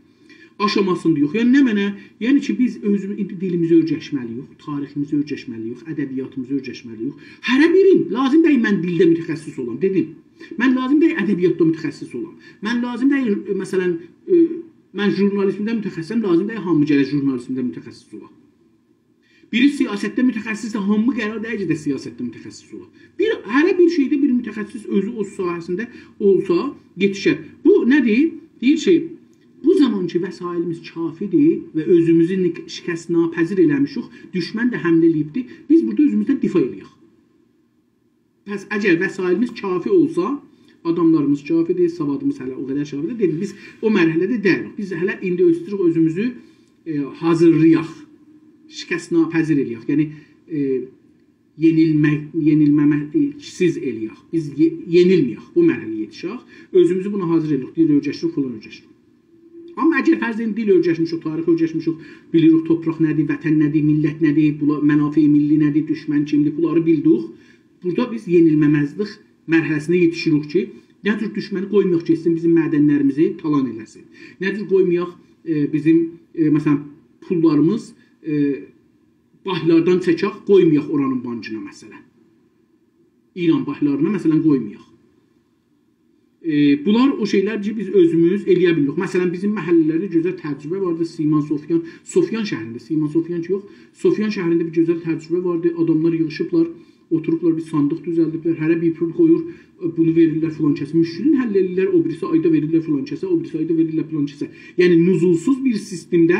آشاماسینداییق. یعنی نمنه؟ یعنی کی، بیز اؤزوموز ایندی دیلیمیزی اؤیرشمه‌لی‌ییک، تاریخیمیزی اؤیرشمه‌لی‌ییک، ادبیاتیمیزی اؤیرشمه‌لی‌ییک. هره بیرین، لازیم دئییل من دیلده متخصص اولام، دئدیم. من لازیم دئییل ادبیاتدا متخصص اولام. من لازیم دئییل، ائ، مثلا، ائ، من ژورنالیزمده متخصصم، لازیم دئییل هامی گرک ژورنالیزمده متخصص اولا. بیری سیاستده متخصصدیر، هامی قرار دئییل کی، ده سیاستده متخصص اولا. بیر، هره بیر شئیده بیر متخصص اؤزو او ساحه‌سینده اولسا، یئتیشر. بو نه‌دیر؟ دئییر کی، بو زامان کی، وسایلیمیز کافیدیر و اؤزوموزو نک-، شکست‌ناپذیر ائله‌میشیک، دوشمن ده حمله ائله‌ییبدیر، بیز بورادا اؤزوموزدن دفاع ائله‌یک. پس اگر وسایلیمیز کافی اولسا، آداملاریمیز کافیدیر، سوادیمیز هله او قدر کافیدیر، دئدیم، بیز او مرحله‌ده دئییلیک. بیز هله ایندی اؤستوروک اؤزوموزو ائ، حاضیرلایاق، شکست‌ناپذیر ائله‌یک. یعنی، ائ، یئنیلمه-، یئنیلمه‌مک‌سیز ائله‌یک. بیز یئ-، یئنیلمه‌یک، بو مرحله‌یه یئتیشک. اؤزوموزو بونا حاضیر ائله‌یک، دیل اؤیرشیریک، فلان اؤیرشیریک. آمما اگر فرض ائدین، دیل اؤیرشمیشیک، تاریخ اؤیرشمیشیک، بیلیریک توپراق نه‌دیر، وطن نه‌دیر، میللت نه‌دیر، بولا-، منافع ملی نه‌دیر، دوشمن کیمدیر، بونلاری بیلدیک. بورادا بیز یئنیلمه‌مزلیک مرحله‌سینه یئتیشیریک کی، نه جور دوشمنی قویمایاق گئتسین، بیزیم معدنلریمیزی تالان ائله‌سین. نه جور قویمایاق، ائ، بیزیم، ائ، مثلا، پوللاریمیز، ائ، بانکلاردان چکک، قویمایاق اورانین بانکینا، مثلا. ایران بانکلارینا، مثلا، قویمایاق. ائ، بونلار او شئیلر کی، بیز اؤزوموز ائله‌یه بیلیریک. مثلا، بیزیم محله‌لرده گؤزل تجربه واردی. سیمان سفیان، سفیان شهرینده، سیمان سفیان کی یوخ، سفیان شهرینده بیر گؤزل تجربه واردی. آداملار ییغیشیبلار، اوتوروبلار، بیر صاندیق دوزلدیبلر. هره بیر پول قویور، ائ، بونو وئریرلر فلان کسه. مشکلین حل ائدیرلر، او بیریسی آیدا وئریرلر فلان کسه، او بیریسی آیدا وئریرلر فلان کسه. یعنی، نزولسوز بیر سیستمده،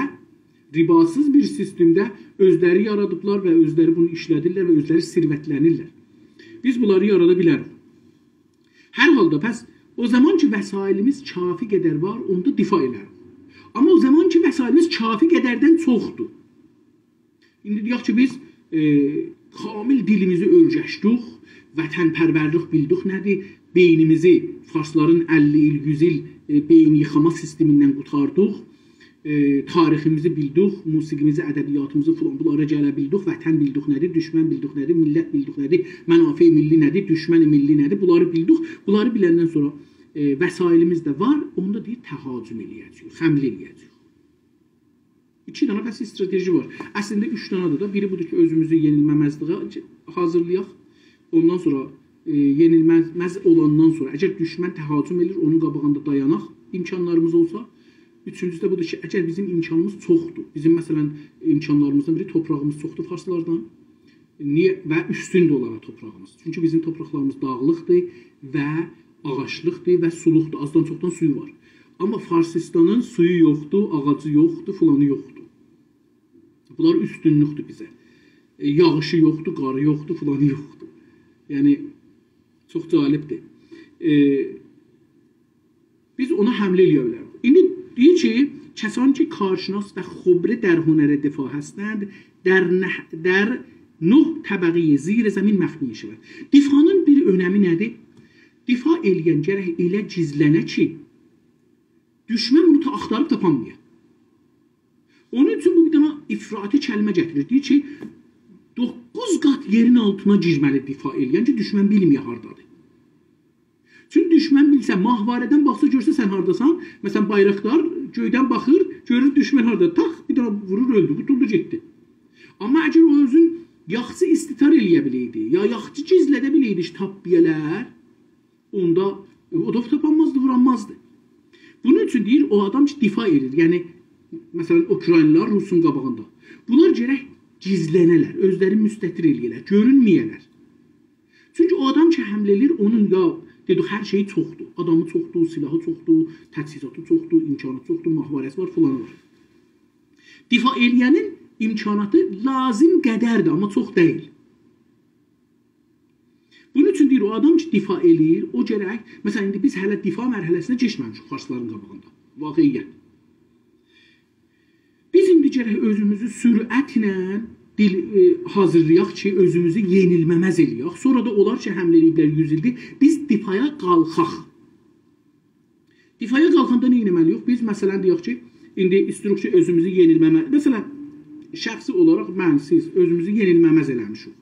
رباسیز بیر سیستمده اؤزلری یارادیبلار و اؤزلری بونو ایشله‌دیرلر و اؤزلری ثروتلنیرلر. بیز بونلاری یارادا بیلریک. هر حالدا پس او زامان کی، وسایلیمیز کافی قدر وار، اوندا دفاع ائلریک. آمما او زامان کی، وسایلیمیز کافی قدردن چوخدور. ایندی دئیک کی، بیز، ائ، کامل دیلیمیزی اؤیرشدیک، وطن‌پرورلیک بیلدیک نه‌دیر، بئینیمیزی فارسلارین اللی ایل، یوز ایل، ائ، بئیین ییخاما سیستمیندن قوتاردیق، ائ، تاریخیمیزی بیلدیک، موسیقیمیزی، ادبیاتیمیزی فلان، بونلارا گله بیلدیک، وطن بیلدیک نه‌دیر، دوشمن بیلدیک نه‌دیر، میللت بیلدیک نه‌دیر، منافع ملی نه‌دیر، دوشمن ملی نه‌دیر، بونلاری بیلدیک. بونلاری بیلندن سونرا، ائ، وسایلیمیز ده وار، اوندا دئییر، تهاجم ائله‌یه‌جه‌ییک، حمله ائله‌یه‌جه‌ییک. ایکی دنه پس استراتژی وار. اصلینده اوچ دنه‌دیر ده. بیری بودور کی، اؤزوموزو یئنیلمه‌مزلییه حاضیرلایاق. اوندان سونرا، ائ، یئنیلمز اولاندان سونرا، اگر دوشمن تهاجم ائدیر، اونون قاباغیندا دایاناق، امکانلاریمیز اولسا. اوچونجوسو ده بودور کی، اگر بیزیم امکانیمیز چوخدور، بیزیم، مثلا، امکانلاریمیزدان بیری، توپراغیمیز چوخدور فارسلاردان، نییه؟ و اوستون ده اولار توپراغیمیز. چونکی بیزیم توپراقلاریمیز داغلیقدیر و آغاجلیقدیر و سولوقدور. آزدان چوخدان سویو وار. آمما فارسیستانین سویو یوخدور، آغاجی یوخدور، فلانی یوخدور. بونلار اوستونلوکدور بیزه. ائ، یاغیشی یوخدور، قاری یوخدور، فلانی یوخدور. یعنی، چوخ جالبدیر. ائ، بیز اونا حمله ائله‌یه بیلریک. ایندی دئییر کی، کسانی که کارشناس و خبره در هنر دفاع هستند، در نه، در نه طبقهٔ زیر زمین مخفی می‌شوند. دفاعین بیر اؤنمی نه‌دیر؟ دفاع ائله‌ین گرک ائله گیزلنه کی، دوشمن بونو تا آختاریب تاپانمایا. اونون اوچون بو بیر دنه افراطی کلمه گتیریر. دئییر کی، دوققوز قات یئرین آلتینا گیرمه‌لی دفاع ائله‌ین کی، دوشمن بیلمه‌یه هاردادیر. چونکی دوشمن بیلسه، ماهواره‌دن باخسا، گؤرسه سن هارداسان، مثلا، بایراقدار گؤیدن باخیر، گؤرور دوشمن هاردا، تاق، بیر دنه وورور، اؤلدو، قوتولدو، گئتدی. آمما اگر او اؤزون یاخشی استتار ائله‌یه بیله‌یدی، یا یاخشی گیزلده بیله‌یدی کی، تاپمایالار، اوندا او دا تاپانمازدی، وورانمازدی. بونون اوچون دئییر، او آدام کی، دفاع ائدیر، یعنی، مثلا، اوکراینلیلار روسون قاباغیندا. بونلار گرک گیزلنه‌لر، اؤزلری مستتر ائله‌یه‌لر، گؤرونمه‌یه‌لر. چونکی او آدام کی، حمله ائله‌ییر، اونون یا، دئدیک، هر شئیی چوخدور. آدامی چوخدور، سلاحی چوخدور، تجهیزاتی چوخدور، امکانی چوخدور، ماهواره‌سی وار، فلانی وار. دفاع ائله‌ینین امکاناتی لازم قدردیر، آمما چوخ دئییل. بونون اوچون دئییر، او آدام کی، دفاع ائله‌ییر، او گرک، مثلا، ایندی بیز هله دفاع مرحله‌سینه کئچمه‌میشیک فارسلارین قاباغیندا. واقعیت. بیز ایندی گرک اؤزوموزو سرعتله دیل، ائ، حاضیرلایاق کی، اؤزوموزو یئنیلمه‌مز ائله‌یک. سونرا دا اولار کی، حمله ائله‌ییبلر یوز ایلدیر، بیز دفاعا قالخاق. دفاعا قالخاندا نه ائتمه‌لی‌ییک؟ بیز، مثلا، دئیک کی، ایندی ایسته‌ییریک کی، اؤزوموزو یئنیلمه‌مه-، مثلا، شخصی اولاراق من، سیز اؤزوموزو یئنیلمه‌مز ائله‌میشیک.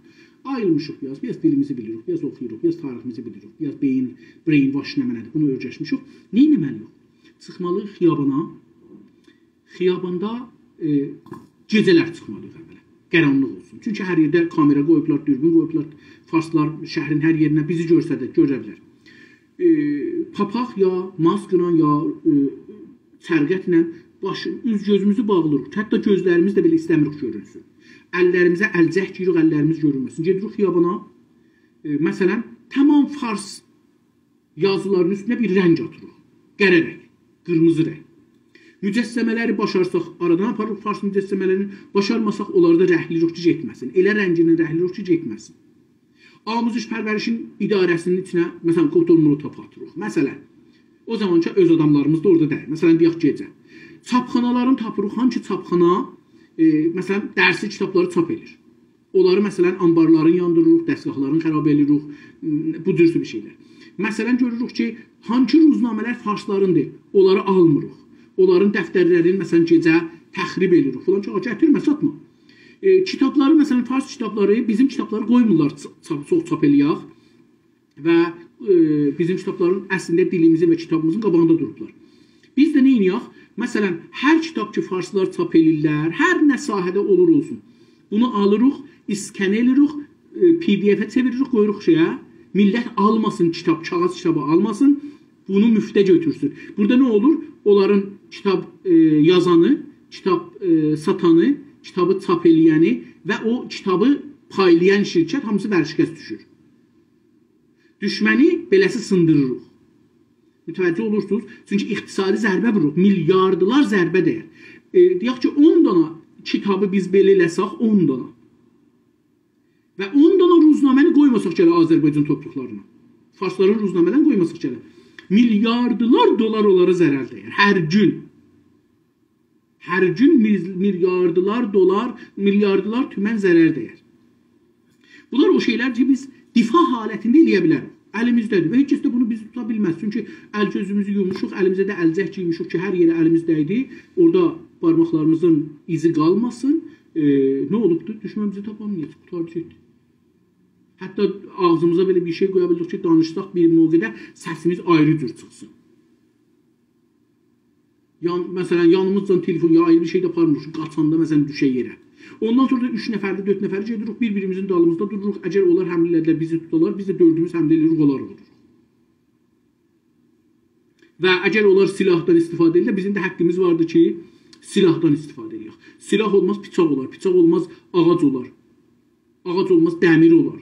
آییلمیشیق بیر آز، بیر آز دیلیمیزی بیلیریک، بیر آز اوخویوروق، بیر آز تاریخیمیزی بیلیریک، بیر آز بئیین، brainwash نمنه‌دیر، بونو اؤیرشمیشیک. نه ائتمه‌لی‌ییک؟ چیخمالی‌ییق خیابانا، خیاباندا، ائ، گئجه‌لر چیخمالی‌ییق اولا. قارانلیق اولسون. چونکی هر یئرده کامئرا قویوبلار، دوربین قویوبلار. فارسلار شهرین هر یئرینه بیزی گؤرسه‌دیر، گؤره بیلر. ائ، پاپاق یا ماسکلا یا، ائ، چرقتله باش، اوز گؤزوموزو باغلیریق. حتی گؤزلریمیز ده بئله ایسته‌میریک گؤرونسون. اللریمیزه الجک گئییریک، اللریمیز گؤرونمه‌سین. گئدیریک خیابانا، ائ، مثلا، تمام فارس یازیلارین اوستونه بیر رنگ آتیریق. قره رنگ، قیرمیزی رنگ. مجسمه‌لری باشارساق، آرادان آپاریریق فارس مجسمه‌لرینی، باشارماساق، اونلاری دا رنگله‌ییریک کی، گئتمه‌سین. ائله رنگینن رنگله‌ییریک کی، گئتمه‌سین. آموزش پرورشین اداره‌سینین ایچینه، مثلا، کوتون مولوتوف آتیریق. مثلا، او زامان کی، اؤز آداملاریمیز دا اورادا دئییل. مثلا، دئیک، گئجه. چاپخانالارین تاپیریق، هانسی چاپخانا، ائ، مثلا، درسی کیتابلاری چاپ ائدیر. اونلاری، مثلا، آنبارلارین یاندیریریق، دستگاهلارین خراب ائدیریک، م، بو جور بیر شئیلر. مثلا، گؤروروک کی، هانسی روزنامه‌لر فارسلاریندیر، اونلاری آلمیریق. اونلارین دفترلرینی، مثلا، گئجه تخریب ائدیریک. فلان چاغا گتیرمه، ساتما. ائ، کیتابلاری، مثلا، فارس کیتابلاری، بیزیم کیتابلاری قویمورلار چ-، چاپ، چوخ چاپ ائله‌یک. و، ائ، بیزیم کیتابلارین اصلینده دیلیمیزین و کیتابیمیزین قاباغیندا دوروبلار. بیز ده نه ائدیریک؟ مثلا، هر کیتاب کی، فارسلار چاپ ائدیرلر، هر نه ساحه‌ده اولور اولسون، بونو آلیریق، اسکن ائدیریک، ائ، پی دی افه چئویریریک، قویوروق شئیه. میللت آلماسین کیتاب، کاغیذ کیتابی آلماسین، بونو مفته گؤتورسون. بورادا نه اولور؟ اونلارین کیتاب، ائ، یازانی، کیتاب، ائ، ساتانی، کیتابی چاپ ائله‌ینی و او کیتابی پایلایان شرکت هامیسی ورشکست دوشور. دوشمنی بئله‌سی سیندیریریق. متوجه اولورسونوز؟ چونکی اقتصادی ضربه ووروروق. میلیاردلار ضربه دَیر. ائ، دئیک کی، اون دانا کیتابی بیز بئله ائله‌سک، اون دانا. و اون دانا روزنامه‌نی قویماساق گله آذربایجان تورپاقلارینا. فارسلارین روزنامه‌لرینی قویماساق گله. میلیاردلار دلار اونلارا ضرر دَیر. هر گون. هر گون میل-، میلیاردلار دلار، میلیاردلار تومن ضرر دَیر. بونلار او شئیلر کی، بیز دفاع حالتینده ائله‌یه بیلریک. الیمیزده‌دیر. و هئچ کس ده بونو بیزی توتا بیلمز. چونکی ال گؤزوموزو یوموشوق، الیمیزه ده الجک گئیمیشیک کی، هر یئره الیمیز دَیدی، اورادا بارماقلاریمیزین ایزی قالماسین. ائ، نه اولوبدور؟ دوشمن بیزی تاپا بیلمه‌یه‌جک، قوتاریب گئتدی. حتی آغزیمیزا بئله بیر شئی قویا بیلریک کی، دانیشساق بیر موقعده سسیمیز آیری جور چیخسین. یان-، مثلا، یانیمیزدان تلفن یا آیری بیر شئی ده آپارمیریق، قاچاندا، مثلا، دوشه یئره. اوندان سونرا دا اوچ نفرلی، دؤرد نفرلی گئدیریک، بیر-بیریمیزین دالیمیزدا دوروروق. اگر اونلار حمله ائله‌دیلر، بیزی توتالار، بیز ده دؤردوموز حمله ائله‌ییریک اونلارا ووروروق. و اگر اونلار سلاحدان استفاده ائدیرلر، بیزیم ده حاققیمیز واردیر کی، سلاحدان استفاده ائدک. سلاح اولماز، بیچاق اولار. بیچاق اولماز، آغاج اولار. آغاج اولماز، دمیر اولار.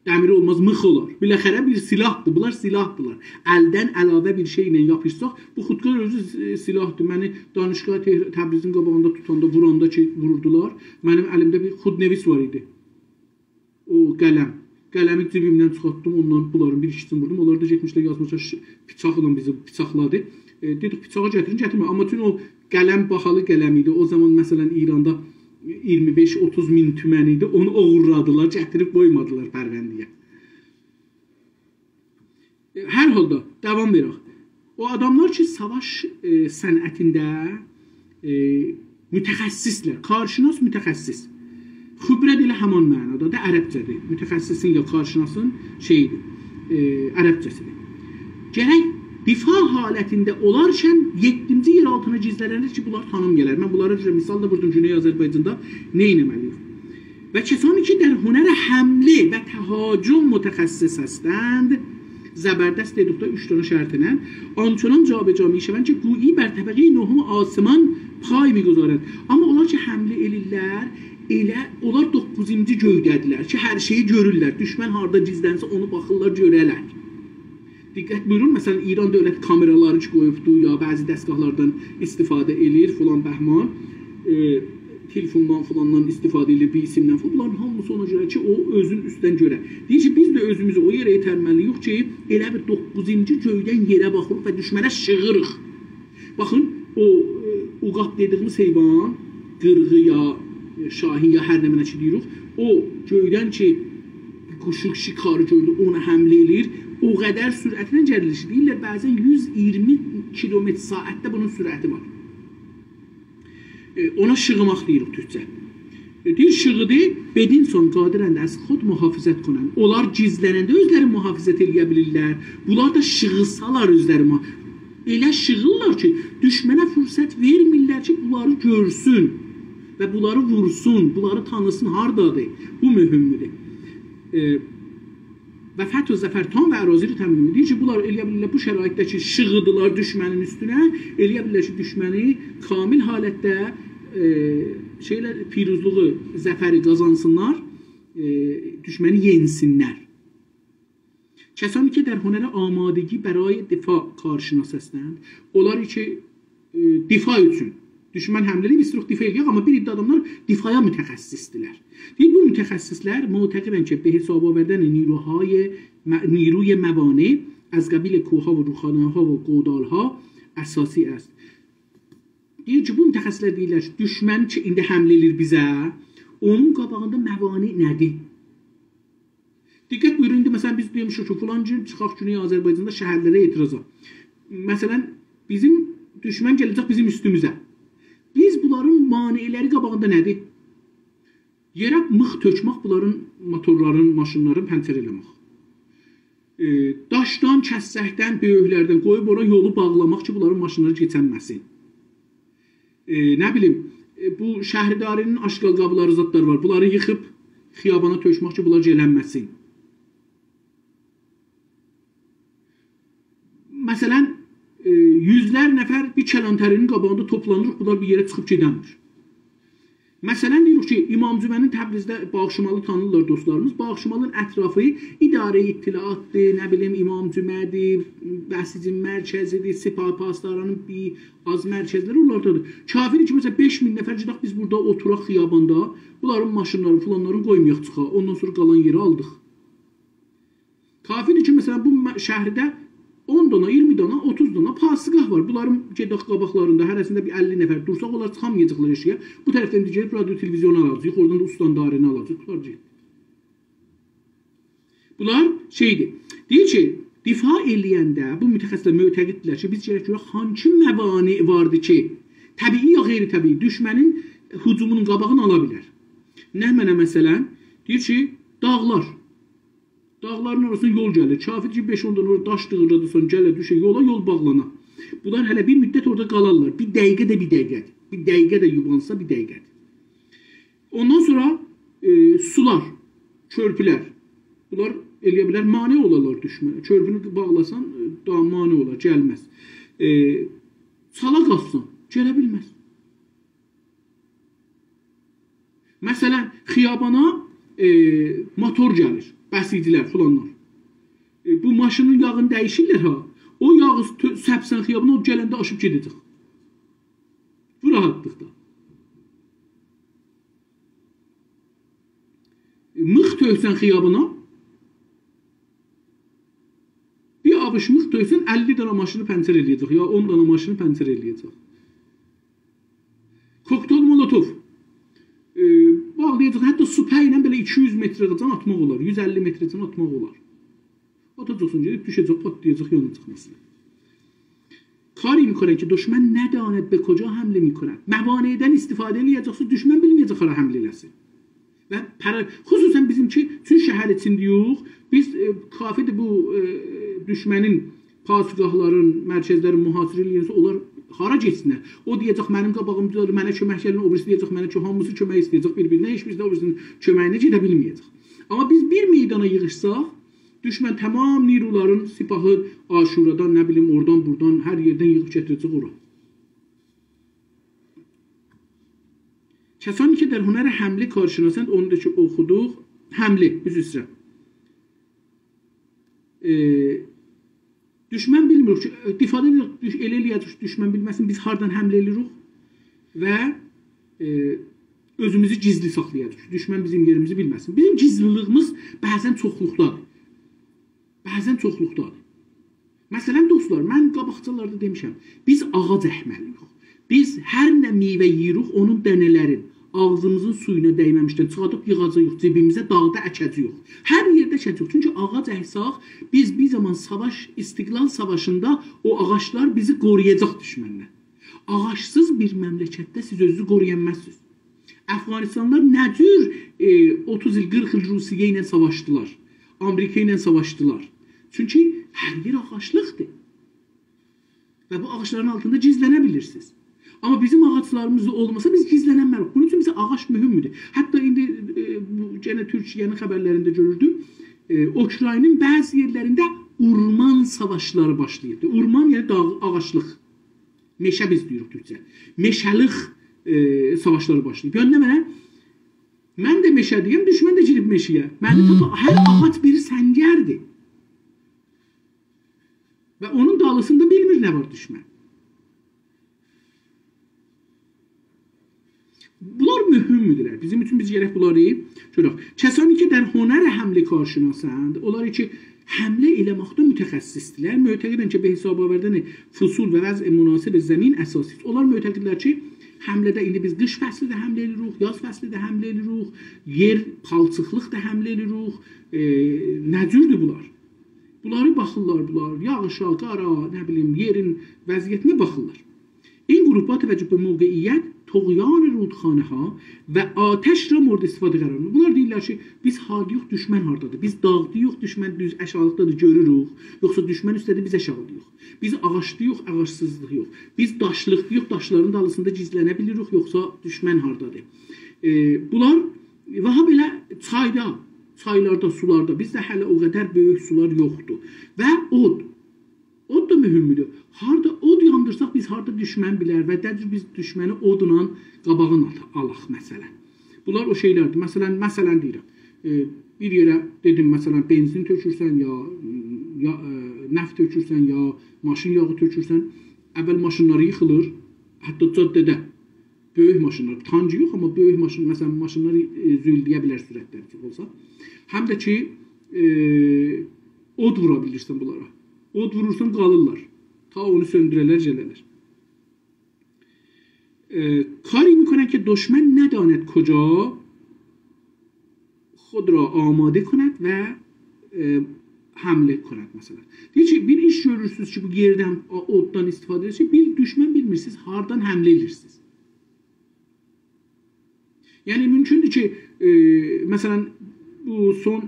دمیر اولماز، میخ اولار. بالاخره بیر سلاحدیر. بونلار سلاحدیرلار. الدن علاوه بیر شئیله یاپیشساق، بو خودکار اؤزو س-، سلاحدیر. منی دانشگاه تهر-، تبریزین قاباغیندا توتاندا، ووراندا کی، ووروردولار، منیم الیمده بیر خودنویس وار ایدی. او قلم. قلمی جیبیمدن چیخارتدیم، اوندان بونلارین بیر ایکیسینی ووردوم. اونلار دا گئتمیشلر یازمیشلار، ش-، بیچاقلا بیزی بیچاقلادی. ائ، دئدیک، بیچاغی گتیرین، گتیرمه. آمما چون او قلم باهالی قلم ایدی. او زامان، مثلا، ایراندا اییرمی بئش اوتوز مین تومن ایدی. اونو اوغورلادیلار، گتیریب قویمادیلار پرونده‌یه. ائ، هر حالدا، داوام وئرک. او آداملار کی، ساواش، ائ، صنعتینده، ائ، متخصصلر، کارشناس متخصص. خبره ده ائله همان معنادا دا عربجه‌دیر. متخصصین یا کارشناسین شئییدیر، ائ، عربجه‌سیدیر. گرک دفاع حالتینده اولارکن یئددینجی یئر آلتینا گیزلنه‌لر کی، بونلار تانینمایالار. من بونلارا گؤره مثال دا ووردوم، گونئی آذربایجاندا نه ائتمه‌لی‌ییک؟ و کسانی که در هنر حمله و تهاجم متخصص هستند، زبردست دئدیک ده، اوچ دنه شرطینن، آنچنان جابجا می‌شوند که گویی بر طبقهٔ نهم آسمان پای می‌گذارند. آمما اونلار کی، حمله ائله‌ییرلر، ائله اونلار دوققوزونجو گؤیده‌دیرلر کی، هر شئیی گؤرورلر. دوشمن هاردا گیزلنسه، اونو باخیرلار، گؤره‌لر. دقت بویورون، مثلا، ایران دؤولت کامئرالاری کی قویوبدو، یا بعضی دستگاهلاردان استفاده ائله‌ییر، فلان بهمان، ائ، تلفوندان، فلاندان استفاده ائله‌ییر، بیر ایسیمدن فلان. بونلارین هامیسی اونا گؤره کی، او اؤزون اوستدن گؤره. دئییر کی، بیز ده اؤزوموزو او یئره یئترمه‌لی‌ییک کی، ائله بیل دوققوزونجو گؤیدن یئره باخیریق و دوشمنه شیغیریق. باخین، او، ائ، عقاب دئدیییمیز حیوان، قیرغی یا، ائ، شاهین یا هر نمنه کی دئییریک، او گؤیدن کی، قوشو شکاری گؤردو، اونا حمله ائله‌ییر، او قدر سرعتله گلیشیر. دئییرلر، بعضا یوز اییرمی کیلومتر ساعتده بونون سرعتی وار. ائ، اونا شیغیماق دئییریک تورکجه. ائ، دئییر، شیغیدی، «بدین سان قادرند از خود محافظت کنند.» اونلار گیزلننده اؤزلرینی محافظت ائله‌یه بیلیرلر. بونلار دا شیغیسالار اؤزلری مح-، ائله شیغیرلار کی، دوشمنه فرصت وئرمیرلر کی، بونلاری گؤرسون و بونلاری وورسون، بونلاری تانیسین، هاردادیر. بو مهمدور. ائ، «و فتح و ظفر تام و اراضی رو تمیم.» دئییر کی، بونلار ائله‌یه بیلیرلر، بو شرایطده کی، شیغیدیلار دوشمنین اوستونه، ائله‌یه بیلیرلر کی، دوشمنی کامل حالتده، ائ، شئیلر، پیروزلوغو، ظفری قازانسینلار، ائ، دوشمنی یئنسینلر. «کسانی که در هنر آمادگی برای دفاع کارشناس هستند.» اونلار کی، ائ، دفاع اوچون. دوشمن حمله ائله‌ییب، ایسته‌ییریک دفاع ائله‌یک، آمما بیر عده آداملار دفاعا متخصصدیرلر. دئییر، بو متخصصلر معتقدند که به حساب آوردن نیروهای م-، نیروی موانع از قبیل کوه‌ها و رودخانه‌ها و گودال‌ها اساسی است. دئییر کی، بو متخصص‌لر دئییرلر کی، دوشمن کی، ایندی حمله ائله‌ییر بیزه، اونون قاباغیندا موانع نه‌دیر؟ دقت بویورون، ایندی مثلا بیز دئمیشیک کی، فلان گون چیخاق گونئی آذربایجاندا شهرلره اعتراضا. مثلا، بیزیم دوشمن گله‌جک بیزیم اوستوموزه. بیز بونلارین مانع‌لری قاباغیندا نه‌دیر؟ یئره میخ تؤکمک، بونلارین موتورلارین، ماشینلارین پنچر ائله‌مک. ائ، داشدان، کسکدن، بؤیوکلردن قویوب اورا یولو باغلاماق کی، بونلارین ماشینلاری کئچنمه‌سین. ائ، نه بیلیم، ائ، بو شهرداری‌نین آشغال قابلاری، زادلار وار. بونلاری ییخیب خیابانا تؤکمک کی، بونلار گلنمه‌سین. مثلا، ائ، یوزلر نفر بیر کلانتری‌نین قاباغیندا توپلانیریق، بونلار بیر یئره چیخیب گئدنمیر. مثلا، دئییریک کی، امام جمعه‌نین تبریزده، باغ شمالی تانیرلار دوستلاریمیز، باغ شمالین اطرافی اداره اطلاعاتدیر، نه بیلیم، امام جمعه‌دیر، بسیجین مرکزیدیر، سپاه پاسدارانین بیر آز مرکزلری اونلاردادیر. کافی‌دیر کی، مثلا، بئش مین نفر گئدک، بیز بورادا اوتوراق خیاباندا، بونلارین ماشینلارین، فلانلارین قویمایاق چیخا، اوندان سونرا قالان یئری آلدیق. کافی‌دیر کی، مثلا، بو م-، شهرده اون دانا، اییرمی دانا، اوتوز دانا پاسگاه وار. بونلارین گئدک قاباقلاریندا، هره‌سینده بیر اللی نفر دورساق، اونلار چیخامایاجاقلار ائشیگه. بو طرفدن ده گئدیب رادیو تلویزیون آلاجاق، اوردان دا استانداری‌نی آلاجاق. بونلار گئتدی. بونلار شئی‌دیر. دئییر کی، دفاع ائله‌ینده بو متخصص‌لر معتقددیرلر کی، بیز گرک گؤرک هانسی موانع واردیر کی، طبیعی یا غیر طبیعی، دوشمنین هجومونون قاباغینی آلا بیلر. نمنه مثلا؟ دئییر کی، داغلار. داغلارین آراسیندا یول گلیر. کافی‌دیر کی، بئش-اون دانا اورا داش دیغیرلادیرسان، گله دوشه یولا، یول باغلانا. بونلار هله بیر مدت اورادا قالارلار. بیر دقیقه ده بیر دقیقه‌دیر. بیر دقیقه ده یوبانسا بیر دقیقه‌دیر. اوندان سونرا، ائ، سولار، کؤرپولر. بونلار ائله‌یه بیلر، مانع اولارلار دوشمنه. کؤرپونو باغلاسان، ائ، داها مانع اولار، گلمز. ائ، چالا قازسان، گله بیلمز. مثلا، خیابانا، ائ، موتور گلیر، بسیجی‌لر، فلانلار. ائ، بو ماشینین یاغینی دییشیرلر ها. او یاغی تؤ-، سپسن خیابانا، او گلنده آشیب گئده‌جک. بو راحتلیقدا. ائ، میخ تؤکسن خیابانا، بیر آووج میخ تؤکسن، اللی دانا ماشینی پنچر ائله‌یه‌جک، یا اون دانا ماشینی پنچر ائله‌یه‌جک. کوکتل مولوتوف. ائ، باغلایاجاق، حتی سوپا ایله بئله ایکی یوز متره‌جن آتماق اولار، یوز اللی متره‌جن آتماق اولار. آتاجاقسان، گئدیب دوشه‌جک، پاتلایاجاق، یاناجاق مثلا. کاری می‌کنند که دشمن نداند به کجا حمله می‌کند. موانعدن استفاده ائله‌یه‌جکسن، دوشمن بیلمه‌یه‌جک هارا حمله ائله‌سین. و پارا-، خصوصا بیزیم کی، چون شهر ایچینده‌یوخ، بیز، ائ، کافی‌دیر بو، ائ، دوشمنین پاسگاهلارین، مرکزلرین محاصره ائله‌یه‌سه، اونلار هارا گئتسینلر؟ او دئیه‌جک، «منیم قاباغیمدا، منه کؤمک گلین»، او بیریسی دئیه‌جک، «منه کؤ-»، هامیسی کؤمک ایسته‌یه‌جک بیر-بیرینه، هئچ بیریسی ده او بیریسینین کؤمه‌یینه گئده بیلمه‌یه‌جک. آمما بیز بیر میدانا ییغیشساق، دوشمن تمام نیرولارین، سپاهی عاشورادان، نه بیلیم، اورادان، بورادان، هر یئردن ییغیب گتیره‌جک اورا. کسانی که در هنر حمله کارشناسند، اونو دا کی اوخودوق، حمله، عذر ایسته‌ییرم. ائ، دوشمن بیلمیریک کی، دفاعدا دوش-، ائله ائله‌یه‌جک دوشمن بیلمه‌سین، بیز هاردان حمله ائله‌ییریک و، ائ، اؤزوموزو گیزلی ساخلایاجاغیق. دوشمن بیزیم یئریمیزی بیلمه‌سین. بیزیم گیزلیلیگیمیز بعضا چوخلوقدادیر. بعضا چوخلوقدادیر. مثلا، دوستلار، من قاباقجالاردا دئمیشم، بیز آغاج اکمه‌لی‌ییک. بیز هر نه میوه یئییریک، اونون دنه‌لرین آغزیمیزین سویونا دیمه‌میشدن چیخادیب ییغاجاغیق جیبیمیزه، داغدا اکه‌جه‌ییک. هر یئرده اکه‌جه‌ییک. چونکی آغاج اکسک، بیز بیر زامان ساواش، استقلال ساواشیندا او آغاجلار بیزی قورویاجاق دوشمندن. آغاجسیز بیر مملکتده سیز اؤزونوزو قورویانمازسینیز. افغانستانلیلار نه جور، ائ، اوتوز ایل، قیرخ ایل روسیه ایله ساواشدیلار، آمریکا ایله ساواشدیلار؟ چونکی هر یئر آغاجلیقدیر. و بو آغاجلارین آلتیندا گیزلنه بیلیرسینیز. آمما بیزیم آغاجلاریمیز اولماسا، بیز گیزلنمه‌ریک. بونون اوچون بیزه آغاج مهمدور. حتی ایندی، ائ، بو، گئنه تورکیه‌نین خبرلرینده گؤروردوم. ائ، اوکراینین بعضی یئرلرینده اورمان ساواشلاری باشلاییبدیر. اورمان، یعنی داغ، آغاجلیق. مئشه بیز دئییریک تورکجه. مئشه‌لیق، ائ، ساواشلاری باشلاییب. یعنی نمنه؟ من ده مئشه‌ده‌یم، دوشمن ده گیریب مئشه‌یه. منی تاپا-، هر آغاج بیر سنگردیر. و اونون دالیسیندا بیلمیر نه وار دوشمن. بونلار مهمدورلر. بیزیم اوچون بیز گرک بونلاری گؤرک. کسانی که در هنر حمله کارشناسند، اونلار کی، حمله ائله‌مکده متخصصدیرلر. معتقدن که به حساب آوردن فصول و وضع مناسب زمین اساسی است. اونلار معتقدلر کی، حمله‌ده ایندی بیز قیش فصلینده حمله ائدیریک، یاز فصلینده حمله ائدیریک، یئر پالچیقلیقدا حمله ائدیریک. ائ، نه جوردور بونلار؟ بونلاری باخیرلار، بونلار یاغیشا، قارا، نه بیلیم، یئرین وضعیتینه باخیرلار. این گروه‌ها توجه به موقعیت، طغیان رودخانه‌ها و آتش را مورد استفاده قرار می‌دن. بونلار دئییرلر کی، بیز هاردایوخ، دوشمن هاردادیر. بیز داغدایوخ، دوشمن دوز آشاغیلیقدادیر، گؤروروک. یوخسا دوشمن اوسته‌دیر، بیز آشاغیدایوخ. بیز آغاجدایوخ، آغاجسیزدایوخ. بیز داشلیقدایوخ، داشلارین دالیسیندا گیزلنه بیلیریک، یوخسا دوشمن هاردادیر؟ ائ، بونلار، و هابئله چایدا، چایلاردا، سولاردا. بیزده هله او قدر بؤیوک سولار یوخدور. و اود. اود دا مهمدور. هاردا اود یاندیرساق، بیز هاردا دوشمن بیلر و نه جور بیز دوشمنی اودلا قاباغین آت-، آلاق، مثلا. بونلار او شئیلردیر. مثلا، مثلا دئییرم، ائ، بیر یئره دئدیم، مثلا، بنزین تؤکورسن، یا، یا، ائ، نفت تؤکورسن، یا ماشین یاغی تؤکورسن، اول ماشینلاری ییخیلیر، حتی جاده‌ده. بؤیوک ماشینلار، تانکی یوخ، آمما بؤیوک ماشین، مثلا، ماشینلار، ائ، زویلده‌یه بیلر سرعتلری چوخ اولسا. هم ده کی، ائ، اود وورا بیلیرسن بونلارا. اود وورورسان، قالیرلار. تا اونو سؤندوره‌لر، گله‌لر. ائ، کاری می‌کنند که دشمن نداند کجا خود را آماده کند و، ائ، حمله کند، مثلا. دئییر کی، بیر ایش گؤرورسونوز کی، بو یئردن، او-، اوددان استفاده ائدیر کی، بیل-، دوشمن بیلمیر سیز هاردان حمله ائدیرسینیز. یعنی، مومکوندور کی، ائ، مثلا، بو سون،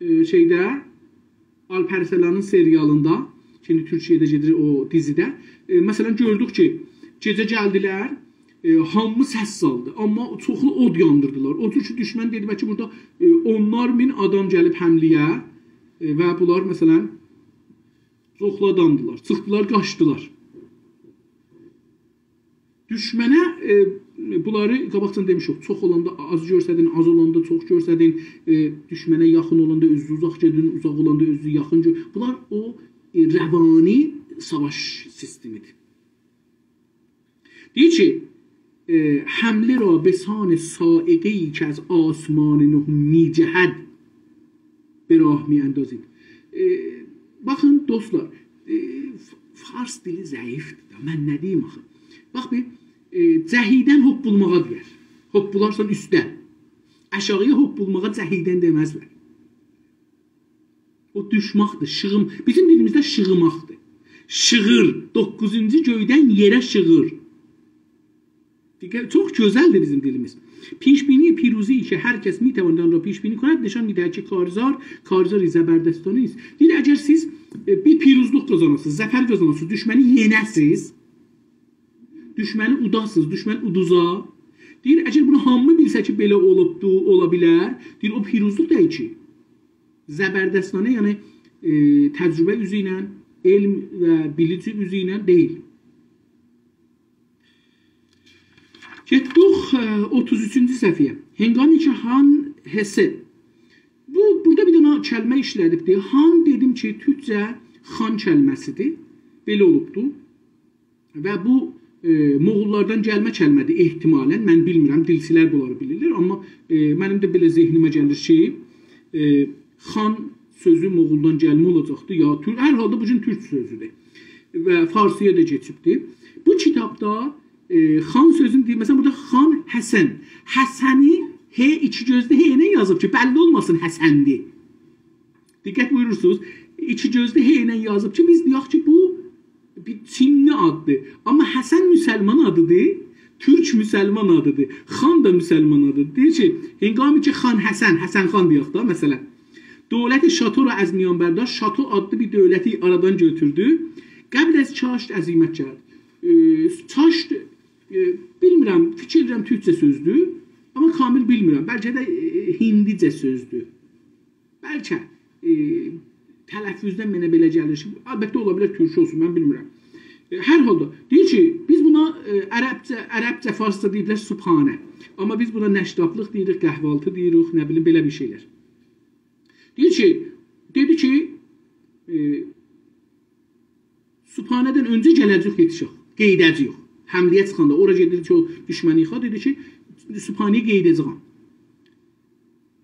ائ، شئیده، آلپ ارسلانین سریالیندا، کی، ایندی تورکیه‌ده گئدیر او دیزیده، ائ، مثلا، گؤردوک کی، گئجه گلدیلر، ائ، هامی سس سالدی. آمما چوخلو اود یاندیردیلار. او جور کی، دوشمن دئدی، بلکه بورادا، ائ، اونلار مین آدام گلیب حمله‌یه، ائ، و بونلار، مثلا، چوخلو آدامدیلار. چیخدیلار، قاچدیلار. دوشمنه، ائ، بونلاری قاباقجادان دئمیشیک، چوخ اولاندا آز گؤرسدین، آز اولاندا چوخ گؤرسدین، ائ، دوشمنه یاخین اولاندا اؤزونوزو اوزاق گؤرون، اوزاق اولاندا اؤزونوزو یاخین گؤر-، بونلار او، ائ، روانی ساواش سیستمیدیر. دئییر کی، ائ، «حمله را به سان صاعقه‌ای که از آسمان نهم می‌جهد به راه می‌اندازیم.» ائ، باخین، دوستلار، ائ، ف-، فارس دیلی ضعیفدیر ده، من نه دئییم آخی؟ باخ بیر، ائ، جهیدن هوپپولماغا دئیر. هوپپولارسان اوسته. آشاغییا هوپپولماغا جهیدن دئمزلر. او دوشماقدیر، شیغیم-، بیزیم دیلیمیزده شیغیماقدیر. شیغیر، دوققوزونجو گؤیدن یئره شیغیر. دقت، چوخ گؤزلدیر بیزیم دیلیمیز. «پیش‌بینی پیروزی که هر کس می‌تواند آن را پیش‌بینی کند نشان می‌دهد که کارزار، کارزار زبردستانی است.» دئییر، اگر سیز، ائ، بیر پیروزلوق قازاناسینیز، ظفر قازاناسینیز، دوشمنی یئنه‌سینیز، دوشمنی اوداسینیز، دوشمن اودوزا. دئییر، اگر بونو هامی بیلسه کی، بئله اولوبدو، اولا بیلر، دئییر، او پیروزلوق دئییل کی. زبردستانه، یعنی، ائ، تجربه اوزو ایله، علم و بیلیج اوزو ایله دئییل. گئتدیک، ائ، اوتوز اوچونجو صفحه‌یه. «هنگامی که هان هسه». بو، بورادا بیر دنه کلمه ایشله‌دیبدیر. هان دئدیم کی، تورکجه خان کلمه‌سیدیر. بئله اولوبدو. و بو، ائ، موغوللاردان گلمه کلمه‌دیر احتمالاً. من بیلمیرم، دیلچیلر بونلاری بیلیرلر. آمما، ائ، منیم ده بئله ذهنیمه گلیر کی، ائ، خان سؤزو موغولدان گلمه اولاجاقدی، یا تور-، هر حالدا بو گون تورک سؤزودور. و فارسی‌یا دا کئچیبدی. بو کیتابدا، ائ، خان سؤزونو دئییر، مثلا، بورادا خان حسن. حسنی ه، ایکی گؤزلو ه ایله یازیب کی، بللی اولماسین حسندیر. دقت بویورورسونوز، ایکی گؤزلو ه ایله یازیب کی، بیز دئیک کی، بو بیر چینلی آددیر. آمما حسن مسلمان آدیدیر، تورک مسلمان آدیدیر، خان دا مسلمان آدیدیر. دئییر کی، «هنگامی که خان حسن»، حسن خان دئیک دا، مثلا، «دولت شاتو را از میان برداشت»، شاتو آدلی بیر دؤولتی آرادان گؤتوردو. «قبل از چاشت عزیمت کرد.» ائ، چاشت، ائ، بیلمیرم، فیکیر ائدیرم تورکجه سؤزدور. آمما کامل بیلمیرم. بلکه ده، ائ، هیندیجه سؤزدور. بلکه، ائ، تلفظدن منه بئله گلیر کی، البته اولا بیلر تورکجه اولسون، من بیلمیرم. ائ، هر حالدا، دئییر کی، بیز بونا، ائ، عربجه، عربجه، فارسجا دئییرلر سبحانه. آمما بیز بونا نشتابلیق دئییریک، قهوه‌آلتی دئییریک، نه بیلیم، بئله بیر شئیلر. دئییر کی، دئدی کی، ائ، سبحانه‌دن اؤنجه گله‌جه‌ییک، یئتیشک، قئییده‌جه‌ییک. حمله‌یه چیخاندا، اورا گئدیر کی، او دوشمنی ییخا، دئدی کی، سبحانه‌یی قئییده‌جه‌یم.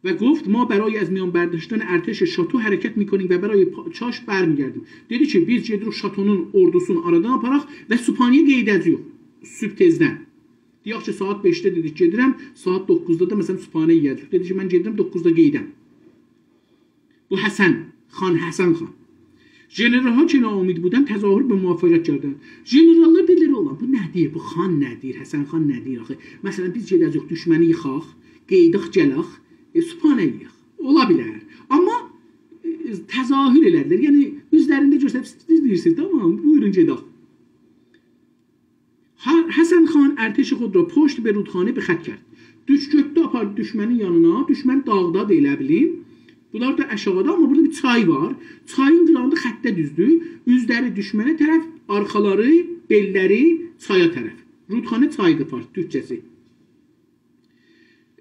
و گفت: «ما برای از میان برداشتن ارتش شاتو حرکت می‌کنیم و برای پا-، چاشت برمی‌گردیم.» دئدی کی، بیز گئدیریک شاتونون اوردوسونو آرادان آپاراق و صبحانه‌یه قئییده‌جه‌ییک. صبح تئزدن. دئیک کی، ساعات بئشده دئدیک گئدیرم، ساعات دوققوزدا دا، مثلا، صبحانه یئیه‌جه‌ییک. دئدی کی، من گئدیرم، دوققوزدا قئییدم. بو حسن خان، حسن خان. ژنرال‌ها که ناامید بودند، تظاهر به موافقت کردند. ژنرال‌لار دئدیلر: «اولان، بو نه دئییر، بو خان نه دئییر، حسن خان نه دئییر آخی؟ مثلا، بیز گئده‌جه‌ییک دوشمنی ییخاق، قئییداق گلک، ائ، صبحانه یئیک. اولا بیلر.» آمما، ائ، تظاهر ائله‌دیلر. یعنی، اوزلرینده گؤستریب، «سیز دئییرسینیز، تامام، بویورون گئدک.» ح-، حسن خان ارتش خود را پشت به رودخانه به خط کرد. دوش گؤتدو، آپاردی دوشمنین یانینا. دوشمن داغدادیر، ائله بیلین. بونلار دا آشاغیدا، آمما بورادا بیر چای وار. چایین قیراغیندا خطده دوزدو. اوزلری دوشمنه طرف، آرخالاری، بئللری چایا طرف. رودخانه چایدیر فارس تورکجه‌سی.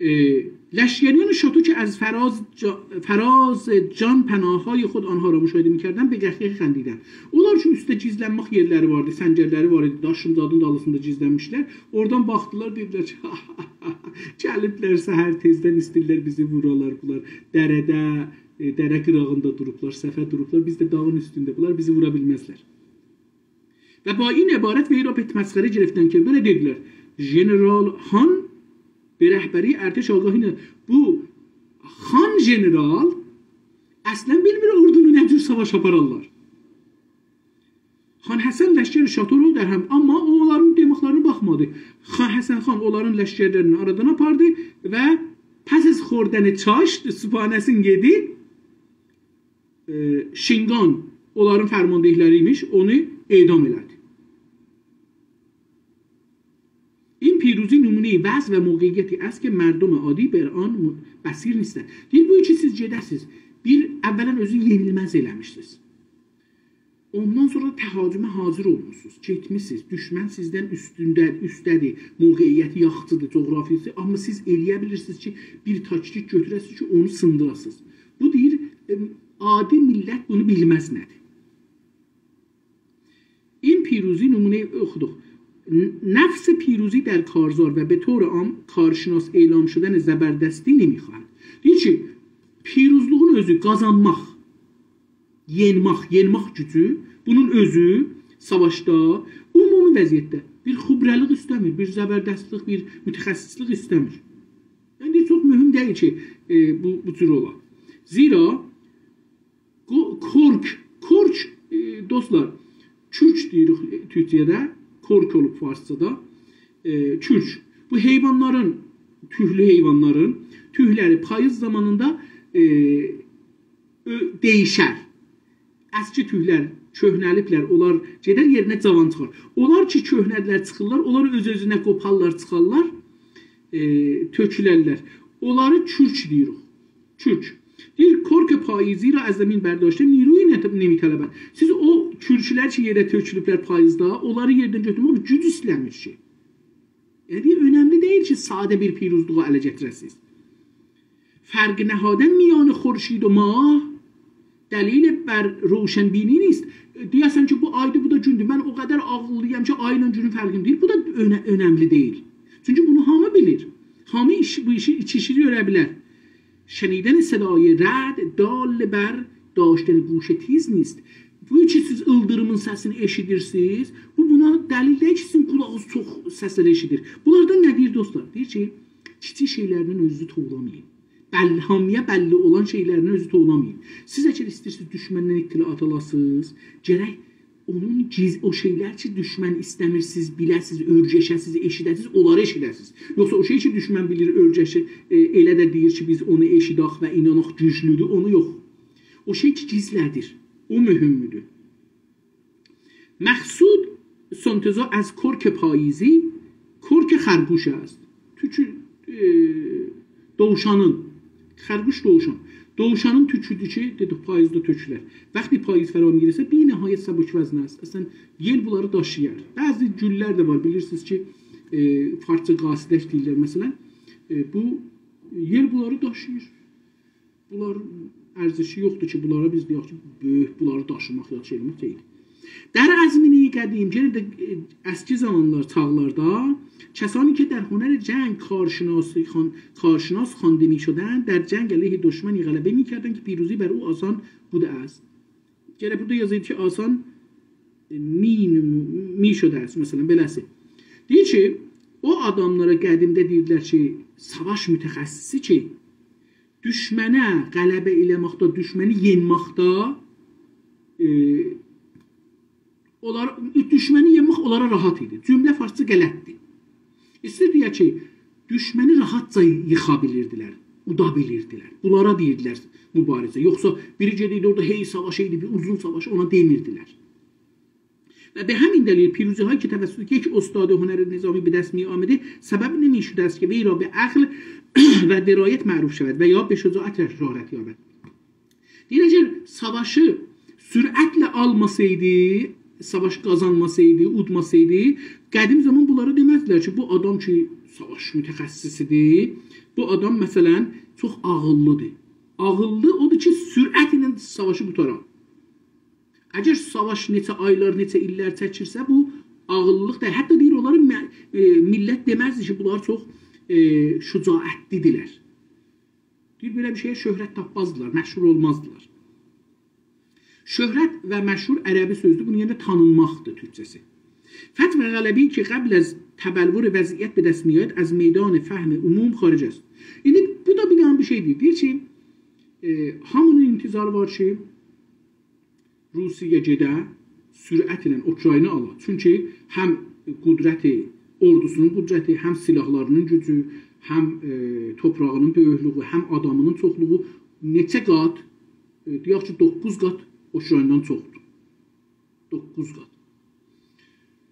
ائ، لشکریان شاتو که از فراز جا-، فراز جان پناه‌های خود آنها را مشاهده می‌کردند، به قهقهه خندیدند. اونلار کی، اوسته گیزلنمک یئرلری واردی، سنگرلری وار ایدی، داشین زادین دالیسیندا گیزلنمیشلر. اورادان باخدیلار، دئدیلر کی، «گلیبلر سحر تئزدن، ایسته‌ییرلر بیزی وورالار بونلار. دره‌ده، ائ، دره قیراغیندا دوروبلار، صفه دوروبلار، بیز ده داغین اوستونده، بونلار بیزی وورا بیلمزلر.» و با این عبارت وی را به مسخره گرفتند که، بئله دئدیلر: «ژنرال هان به رهبری ارتش آگاهی نه.» بو خان ژنرال اصلا بیلمیر اوردونو نه جور ساواشا آپارارلار. خان حسن لشکر شاتو رو در هم، آمما او اونلارین دئمکلرینه باخمادی. خان حسن خان اونلارین لشکرلرینی آرادان آپاردی و پس از خوردن چاشت، صبحانه‌سینی یئدی، ائ، شینگان اونلارین فرماندهلری ایمیش، اونو اعدام ائله‌دی. این پیروزی نمونهٔ وضع و موقعیتی است که مردم عادی بر آن م-، بصیر نیستند. دئییر، بو کی سیز گئده‌سیز، بیر، اولا اؤزو یئنیلمز ائله‌میشسینیز. اوندان سونرا تهاجمه حاضر اولموسونوز، گئتمیسینیز. دوشمن سیزدن اوستونده، اوسته‌دیر، موقعیتی یاخشیدیر، جغرافیاسی، آمما سیز ائلیه بیلیرسینیز کی، بیر تاکتیک گؤتوره‌سینیز کی، اونو سیندیراسینیز. بو دئییر، ائم، عادی میللت بونو بیلمز نه‌دیر. این پیروزی نمونهٔ، اوخودوق. ن-، نفس پیروزی در کارزار و به طور عام کارشناس اعلام شدن زبردستی نمی‌خواهد. دئییر کی، پیروزلوغون اؤزو قازانماق، یئنمک، یئنمک گوجو، بونون اؤزو ساواشدا، عمومی وضعیتده بیر خبره‌لیک ایسته‌میر، بیر زبردستلیک، بیر متخصصلیک ایسته‌میر. یعنی، چوخ مهم دئییل کی، ائ، بو، بو جور اولا. زیرا کو-، کورک، کورک، ائ، دوستلار، کورک دئییریک، ائ، تورکجه‌ده، کورک اولوب فارسجادا، ائ، کورک. بو حیوانلارین، توکلو حیوانلارین توکلری پاییز زامانیندا، ائ، اؤ-، دییشر. اسکی توکلر کؤهنه‌لیبلر، اونلار گئدر یئرینه جاوان چیخار. اونلار کی، کؤهنه‌دیلر، چیخیرلار، اونلار اؤز-اؤزونه قوپارلار، چیخارلار، ائ، تؤکولرلر. اونلاری کورک دئییریک. کورک. دئییر، کورک پاییزی را از زمین برداشته نیروی نت-، نمی‌طلبد. سیز او کورکلر کی، یئره تؤکولوبلر پاییزدا، اونلاری یئردن گؤتورمک گوج ایسته‌میر کی. یعنی، اؤنملی دئییل کی، ساده بیر پیروزلوغو اله گتیره‌سینیز. فرق نهادن میان خورشید و ماه دلیل بر روشن‌بینی نیست. دئیه‌سن کی، بو آیدی، بو دا گوندور. من او قدر عاغیللی‌یام کی، آی ایله گونون فرقینی دئییر. بو دا اؤنه-، اؤنملی دئییل. چونکی بونو هامی بیلیر. هامی ایش، بو ایشی، ایکی کیشی گؤره بیلر. شنیدن صدای رعد دال بر داشتن گوش تیز نیست. بو کی، سیز ایلدیریمین سسینی ائشیدیرسینیز، بو بونا دلیل دئییل کی، سیزین قولاغینیز چوخ سسلری ائشیدیر. بونلاردان نه دئییر، دوستلار؟ دئییر کی، کیچیک شئیلرله اؤزونوزو توولامایین. بل-، هامییا بللی اولان شئیلرله اؤزو توولامایین. سیز اگر ایسته‌ییرسینیز دوشمندن اطلاعات آلاسینیز، گرک اونون گیز-، او شئیلر کی، دوشمن ایسته‌میر سیز بیله‌سیز، اؤرگشه‌سیز، ائشیده‌سیز، اونلاری ائشیده‌سیز. یوخسا او شئی کی، دوشمن بیلیر، اؤرگشیر، ائ، ائله ده دئییر کی، بیز اونو ائشیدک و ایناناق گوجلودور، اونو یوخ. او شئی کی، گیزله‌دیر. او مهمدور. مقصود سنتزا از کرک پاییزی، کرک خرگوش است. توکو، ائ، دووشانین، خرگوش دووشان. دووشانین توکودور کی، دئدیک، پاییزدا تؤکولر. وقتی پاییز فرا می‌رسد، بی‌نهایت سبک‌وزن است. اصلا، یئل بونلاری داشییار. بعضی گوللر ده وار، بیلیرسینیز کی، ائ، فارسجا قاصدک دئییرلر، مثلا. ائ، بو، یئل بونلاری داشیییر. بونلار ارزشی یوخدور کی، بونلارا بیز دئیک کی، بؤیوک، بونلاری داشیماق، یاخشی ائله‌مک دئییل. در آزمونهٔ قدیم، یئنه ده، ائ، اسکی زامانلار، چاغلاردا، کسانی که در هنر جنگ کارشناس خوان-، کارشناس خوانده می‌شدند، در جنگ علیه دشمنی غلبه می‌کردند که پیروزی بر او آسان بوده است. گرک بورادا یازایدی کی، آسان، ائ، می-، می‌شده است، مثلا، بئله‌سی. دئییر کی، او آداملارا قدیمده دئییرلر کی، ساواش متخصصی کی، دوشمنه غلبه ائله‌مکده، دوشمنی یئنمکده، ائ، اونلار، دوشمنی یئنمک اونلارا راحت ایدی. جمله فارسجا غلطدیر. ایسته‌ییر دئیه کی، دوشمنی راحتجا ییخا بیلیردیلر، اودا بیلیردیلر. بونلارا دئییردیلر مبارزه. یوخسا بیری گئدیردی اورادا هئی ساواشایدی، بیر اوزون ساواش، اونا دئمیردیلر. و به همین دلیل پیروزی‌هایی که توسط یک استاد هنر نظامی به دست می‌آمده، سبب نمی‌شده است که وی را به عقل و درایت معروف شود و یا به شجاعت شهرت یابد. دئییر، اگر ساواشی سرعتله آلماسایدی، ساواش قازانماسایدی، اودماسایدی، قدیم زامان بونلارا دئمزدیلر کی، بو آدام کی، ساواش متخصصیدیر، بو آدام، مثلا، چوخ عاغیللیدیر. عاغیللی اودور کی، سرعت ایله ساواشی قوتارار. اگر ساواش نئچه آیلار، نئچه ایللر چکیرسه، بو عاغیللیلیق دئییل. حتی دئییر، اونلاری م-، ائ، میللت دئمزدی کی، بونلار چوخ، ائ، شجاعتلی‌دیرلر. دئییر، بئله بیر شئیه شهرت تاپمازدیلار، مشهور اولمازدیلار. شهرت و مشهور عربی سؤزدور، بونون یئرینده تانینماقدیر تورکجه‌سی. فتح و غلبه‌ای که قبل از تبلور وضعیت به دست می‌آید، از میدان فهم عموم خارج است. ایندی بو دا بیر دنه بیر شئیدیر. دئییر کی، ائ، هامینین انتظاری وار کی، روسیه گئده، سرعت ایله اوکراینی آلا. چونکی هم قدرتی، اوردوسونون قدرتی، هم سلاحلاری‌نین گوجو، هم، ائ، توپراغی‌نین بؤیوکلویو، هم آدامی‌نین چوخلوغو نئچه قات، ائ، دئیک کی، دوققوز قات اوکراینادان چوخدور. دوققوز قات.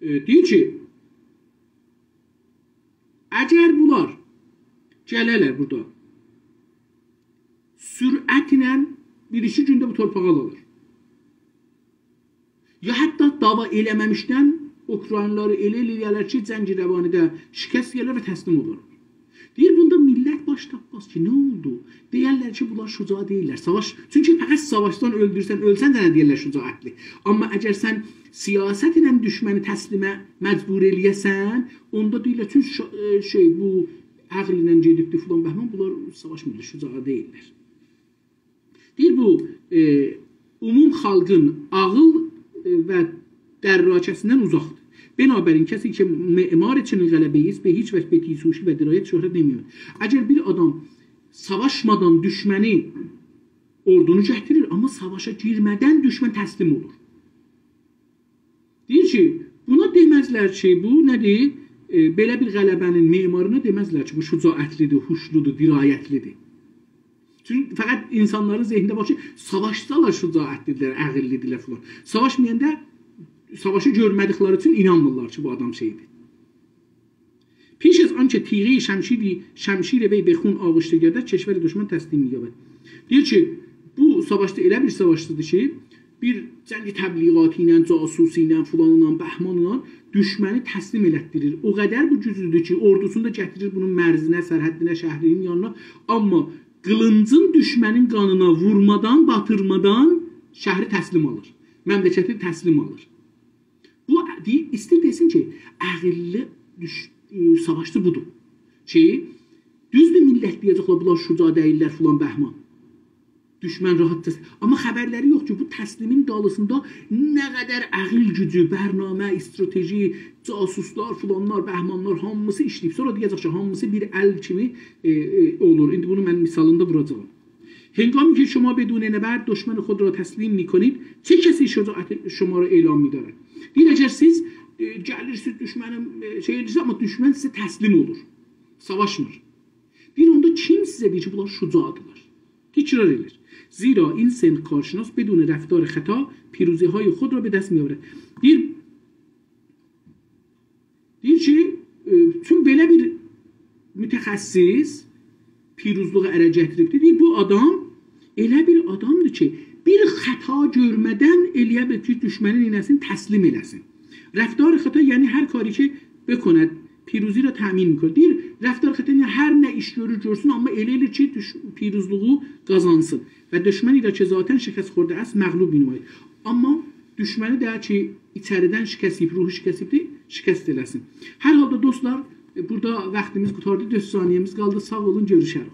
ائ، دئییر کی، اگر بونلار گله‌لر بورادا، سرعتله بیر ایکی گونده بو تورپاغی آلارلار. یا حتی دعوا ائله‌مه‌میشدن اوکراینلیلاری ائله ائله‌یرلر کی، جنگ روانی‌ده شکست یئرلر و تسلیم اولارلار. دئییر، بوندا میللت باش تاپماز کی، نه اولدو؟ دئیرلر کی، بونلار شجاع دئییللر. ساواش، چونکی فقط ساواشسان، اؤلدورسن، اؤلسن سنه دئیرلر شجاعتلی. آمما اگر سن سیاست ایله دوشمنی تسلیمه مجبور ائله‌یه‌سن، اوندا دئییرلر، چونکی شو-، ائ، شئی، بو عقل ایله گئدیبدی فلان بهمان، بونلار ساواشمیرلار، شجاع دئییللر. دئییر، بو، ائ، عموم خالقین عاغیل، ائ، و درکه‌سیندن اوزاقدیر. بنابراین کسی که معمار چنین غلبه‌ای است، به هیچ وجه به تیزهوشی و درایت شهرت نمی‌یابد. اگر بیر آدام ساواشمادان دوشمنی، اوردونو گتیریر، آمما ساواشا گیرمه‌دن دوشمن تسلیم اولور. دئییر کی، بونا دئمزلر کی، بو نه‌دیر؟ ائ، بئله بیر غلبه‌نین معمارینا دئمزلر کی، بو شجاعتلی‌دیر، هوشلودور، درایتلی‌دیر. چونکی فقط اینسانلارین ذهنینده وار کی، ساواشسالار شجاعتلی‌دیرلر، عقللی‌دیرلر فلان. ساواشمایاندا، ساواشی گؤرمه‌دیکلری اوچون اینانمیرلار کی، بو آدام شئی‌دیر. پیش از آنکه تیغهٔ شمشیری، شمشیر وی به خون آغشته گردد، کشور دشمن تسلیم می‌یابد. دئییر کی، بو ساواشدا ائله بیر ساواشدیر کی، بیر جنگ تبلیغاتی ایله، جاسوسی ایله، فلانلا، بهمانلا دوشمنی تسلیم ائلتدیریر. او قدر بو گوجلودور کی، اوردوسونو دا گتیریر بونون مرزینه، سرحدینه، شهرینین یانینا. آمما قیلینجین دوشمنین قانینا وورمادان، باتیرمادان شهری تسلیم آلیر. مملکتی تسلیم آلیر. بو، دئییر، ایسته‌ییر دئسین کی، عقللی دوش-، ائ، ساواشچی بودور. کی، دوزدور، میللت دئیه‌جکلر، بونلار شجاع دئییللر، فلان بهمان. دوشمن راحتجا. آمما خبرلری یوخ کی، بو تسلیمین دالیسیندا نه قدر عقل گوجو، برنامه، استراتژی، جاسوسلار، فلانلار، بهمانلار، هامیسی ایشله‌ییب. سونرا دئیه‌جک کی، هامیسی بیر ال کیمی، ائ، ائ، اولور. ایندی بونو من مثالیندا ووراجاغام. هنگامی که شما بدون نبرد دشمن خود را تسلیم می‌کنید، چه کسی شجاعت شما را اعلام می‌دارد؟ دئییر، اگر سیز، ائ، گلیرسینیز دوشمنین، ائ، شئی ائدیرسینیز، آمما دوشمن سیزه تسلیم اولور، ساواشمیر. دئییر، اوندا کیم سیزه دئییر کی، بونلار شجاعدیرلار؟ تکرار ائدیر. زیرا این سن کارشناس بدون رفتار خطا پیروزی‌های خود را به دست می‌آورد. دئییر، دئییر کی، ائ، چون بئله بیر متخصص پیروزلوغو اله گتیریبدیر. دئییر، بو آدام ائله بیر آدامدیر کی، بیر خطا گؤرمه‌دن ائلیه بیلیر کی، دوشمنی نئینه‌سین، تسلیم ائله‌سین. رفتار خطا، یعنی هر کاری که بکند، پیروزی را تأمین می‌کنه. دئییر، رفتار خطا، یعنی هر نه ایش گؤرور، گؤرسون، آمما ائله ائله‌ییر کی، دوش-، پیروزلوغو قازانسین. و دشمنی را که ذاتاً شکست خورده است، مغلوب می‌نماید. آمما دوشمنی ده کی، ایچریدن شکست یئییب، روحو شکست یئییبدیر، شکست ائله‌سین. هر حالدا دوستلار، ائ، بورادا واختیمیز قوتاردی، دؤرد ثانیه‌میز قالدی. ساغ اولون، گؤروشه‌ریک.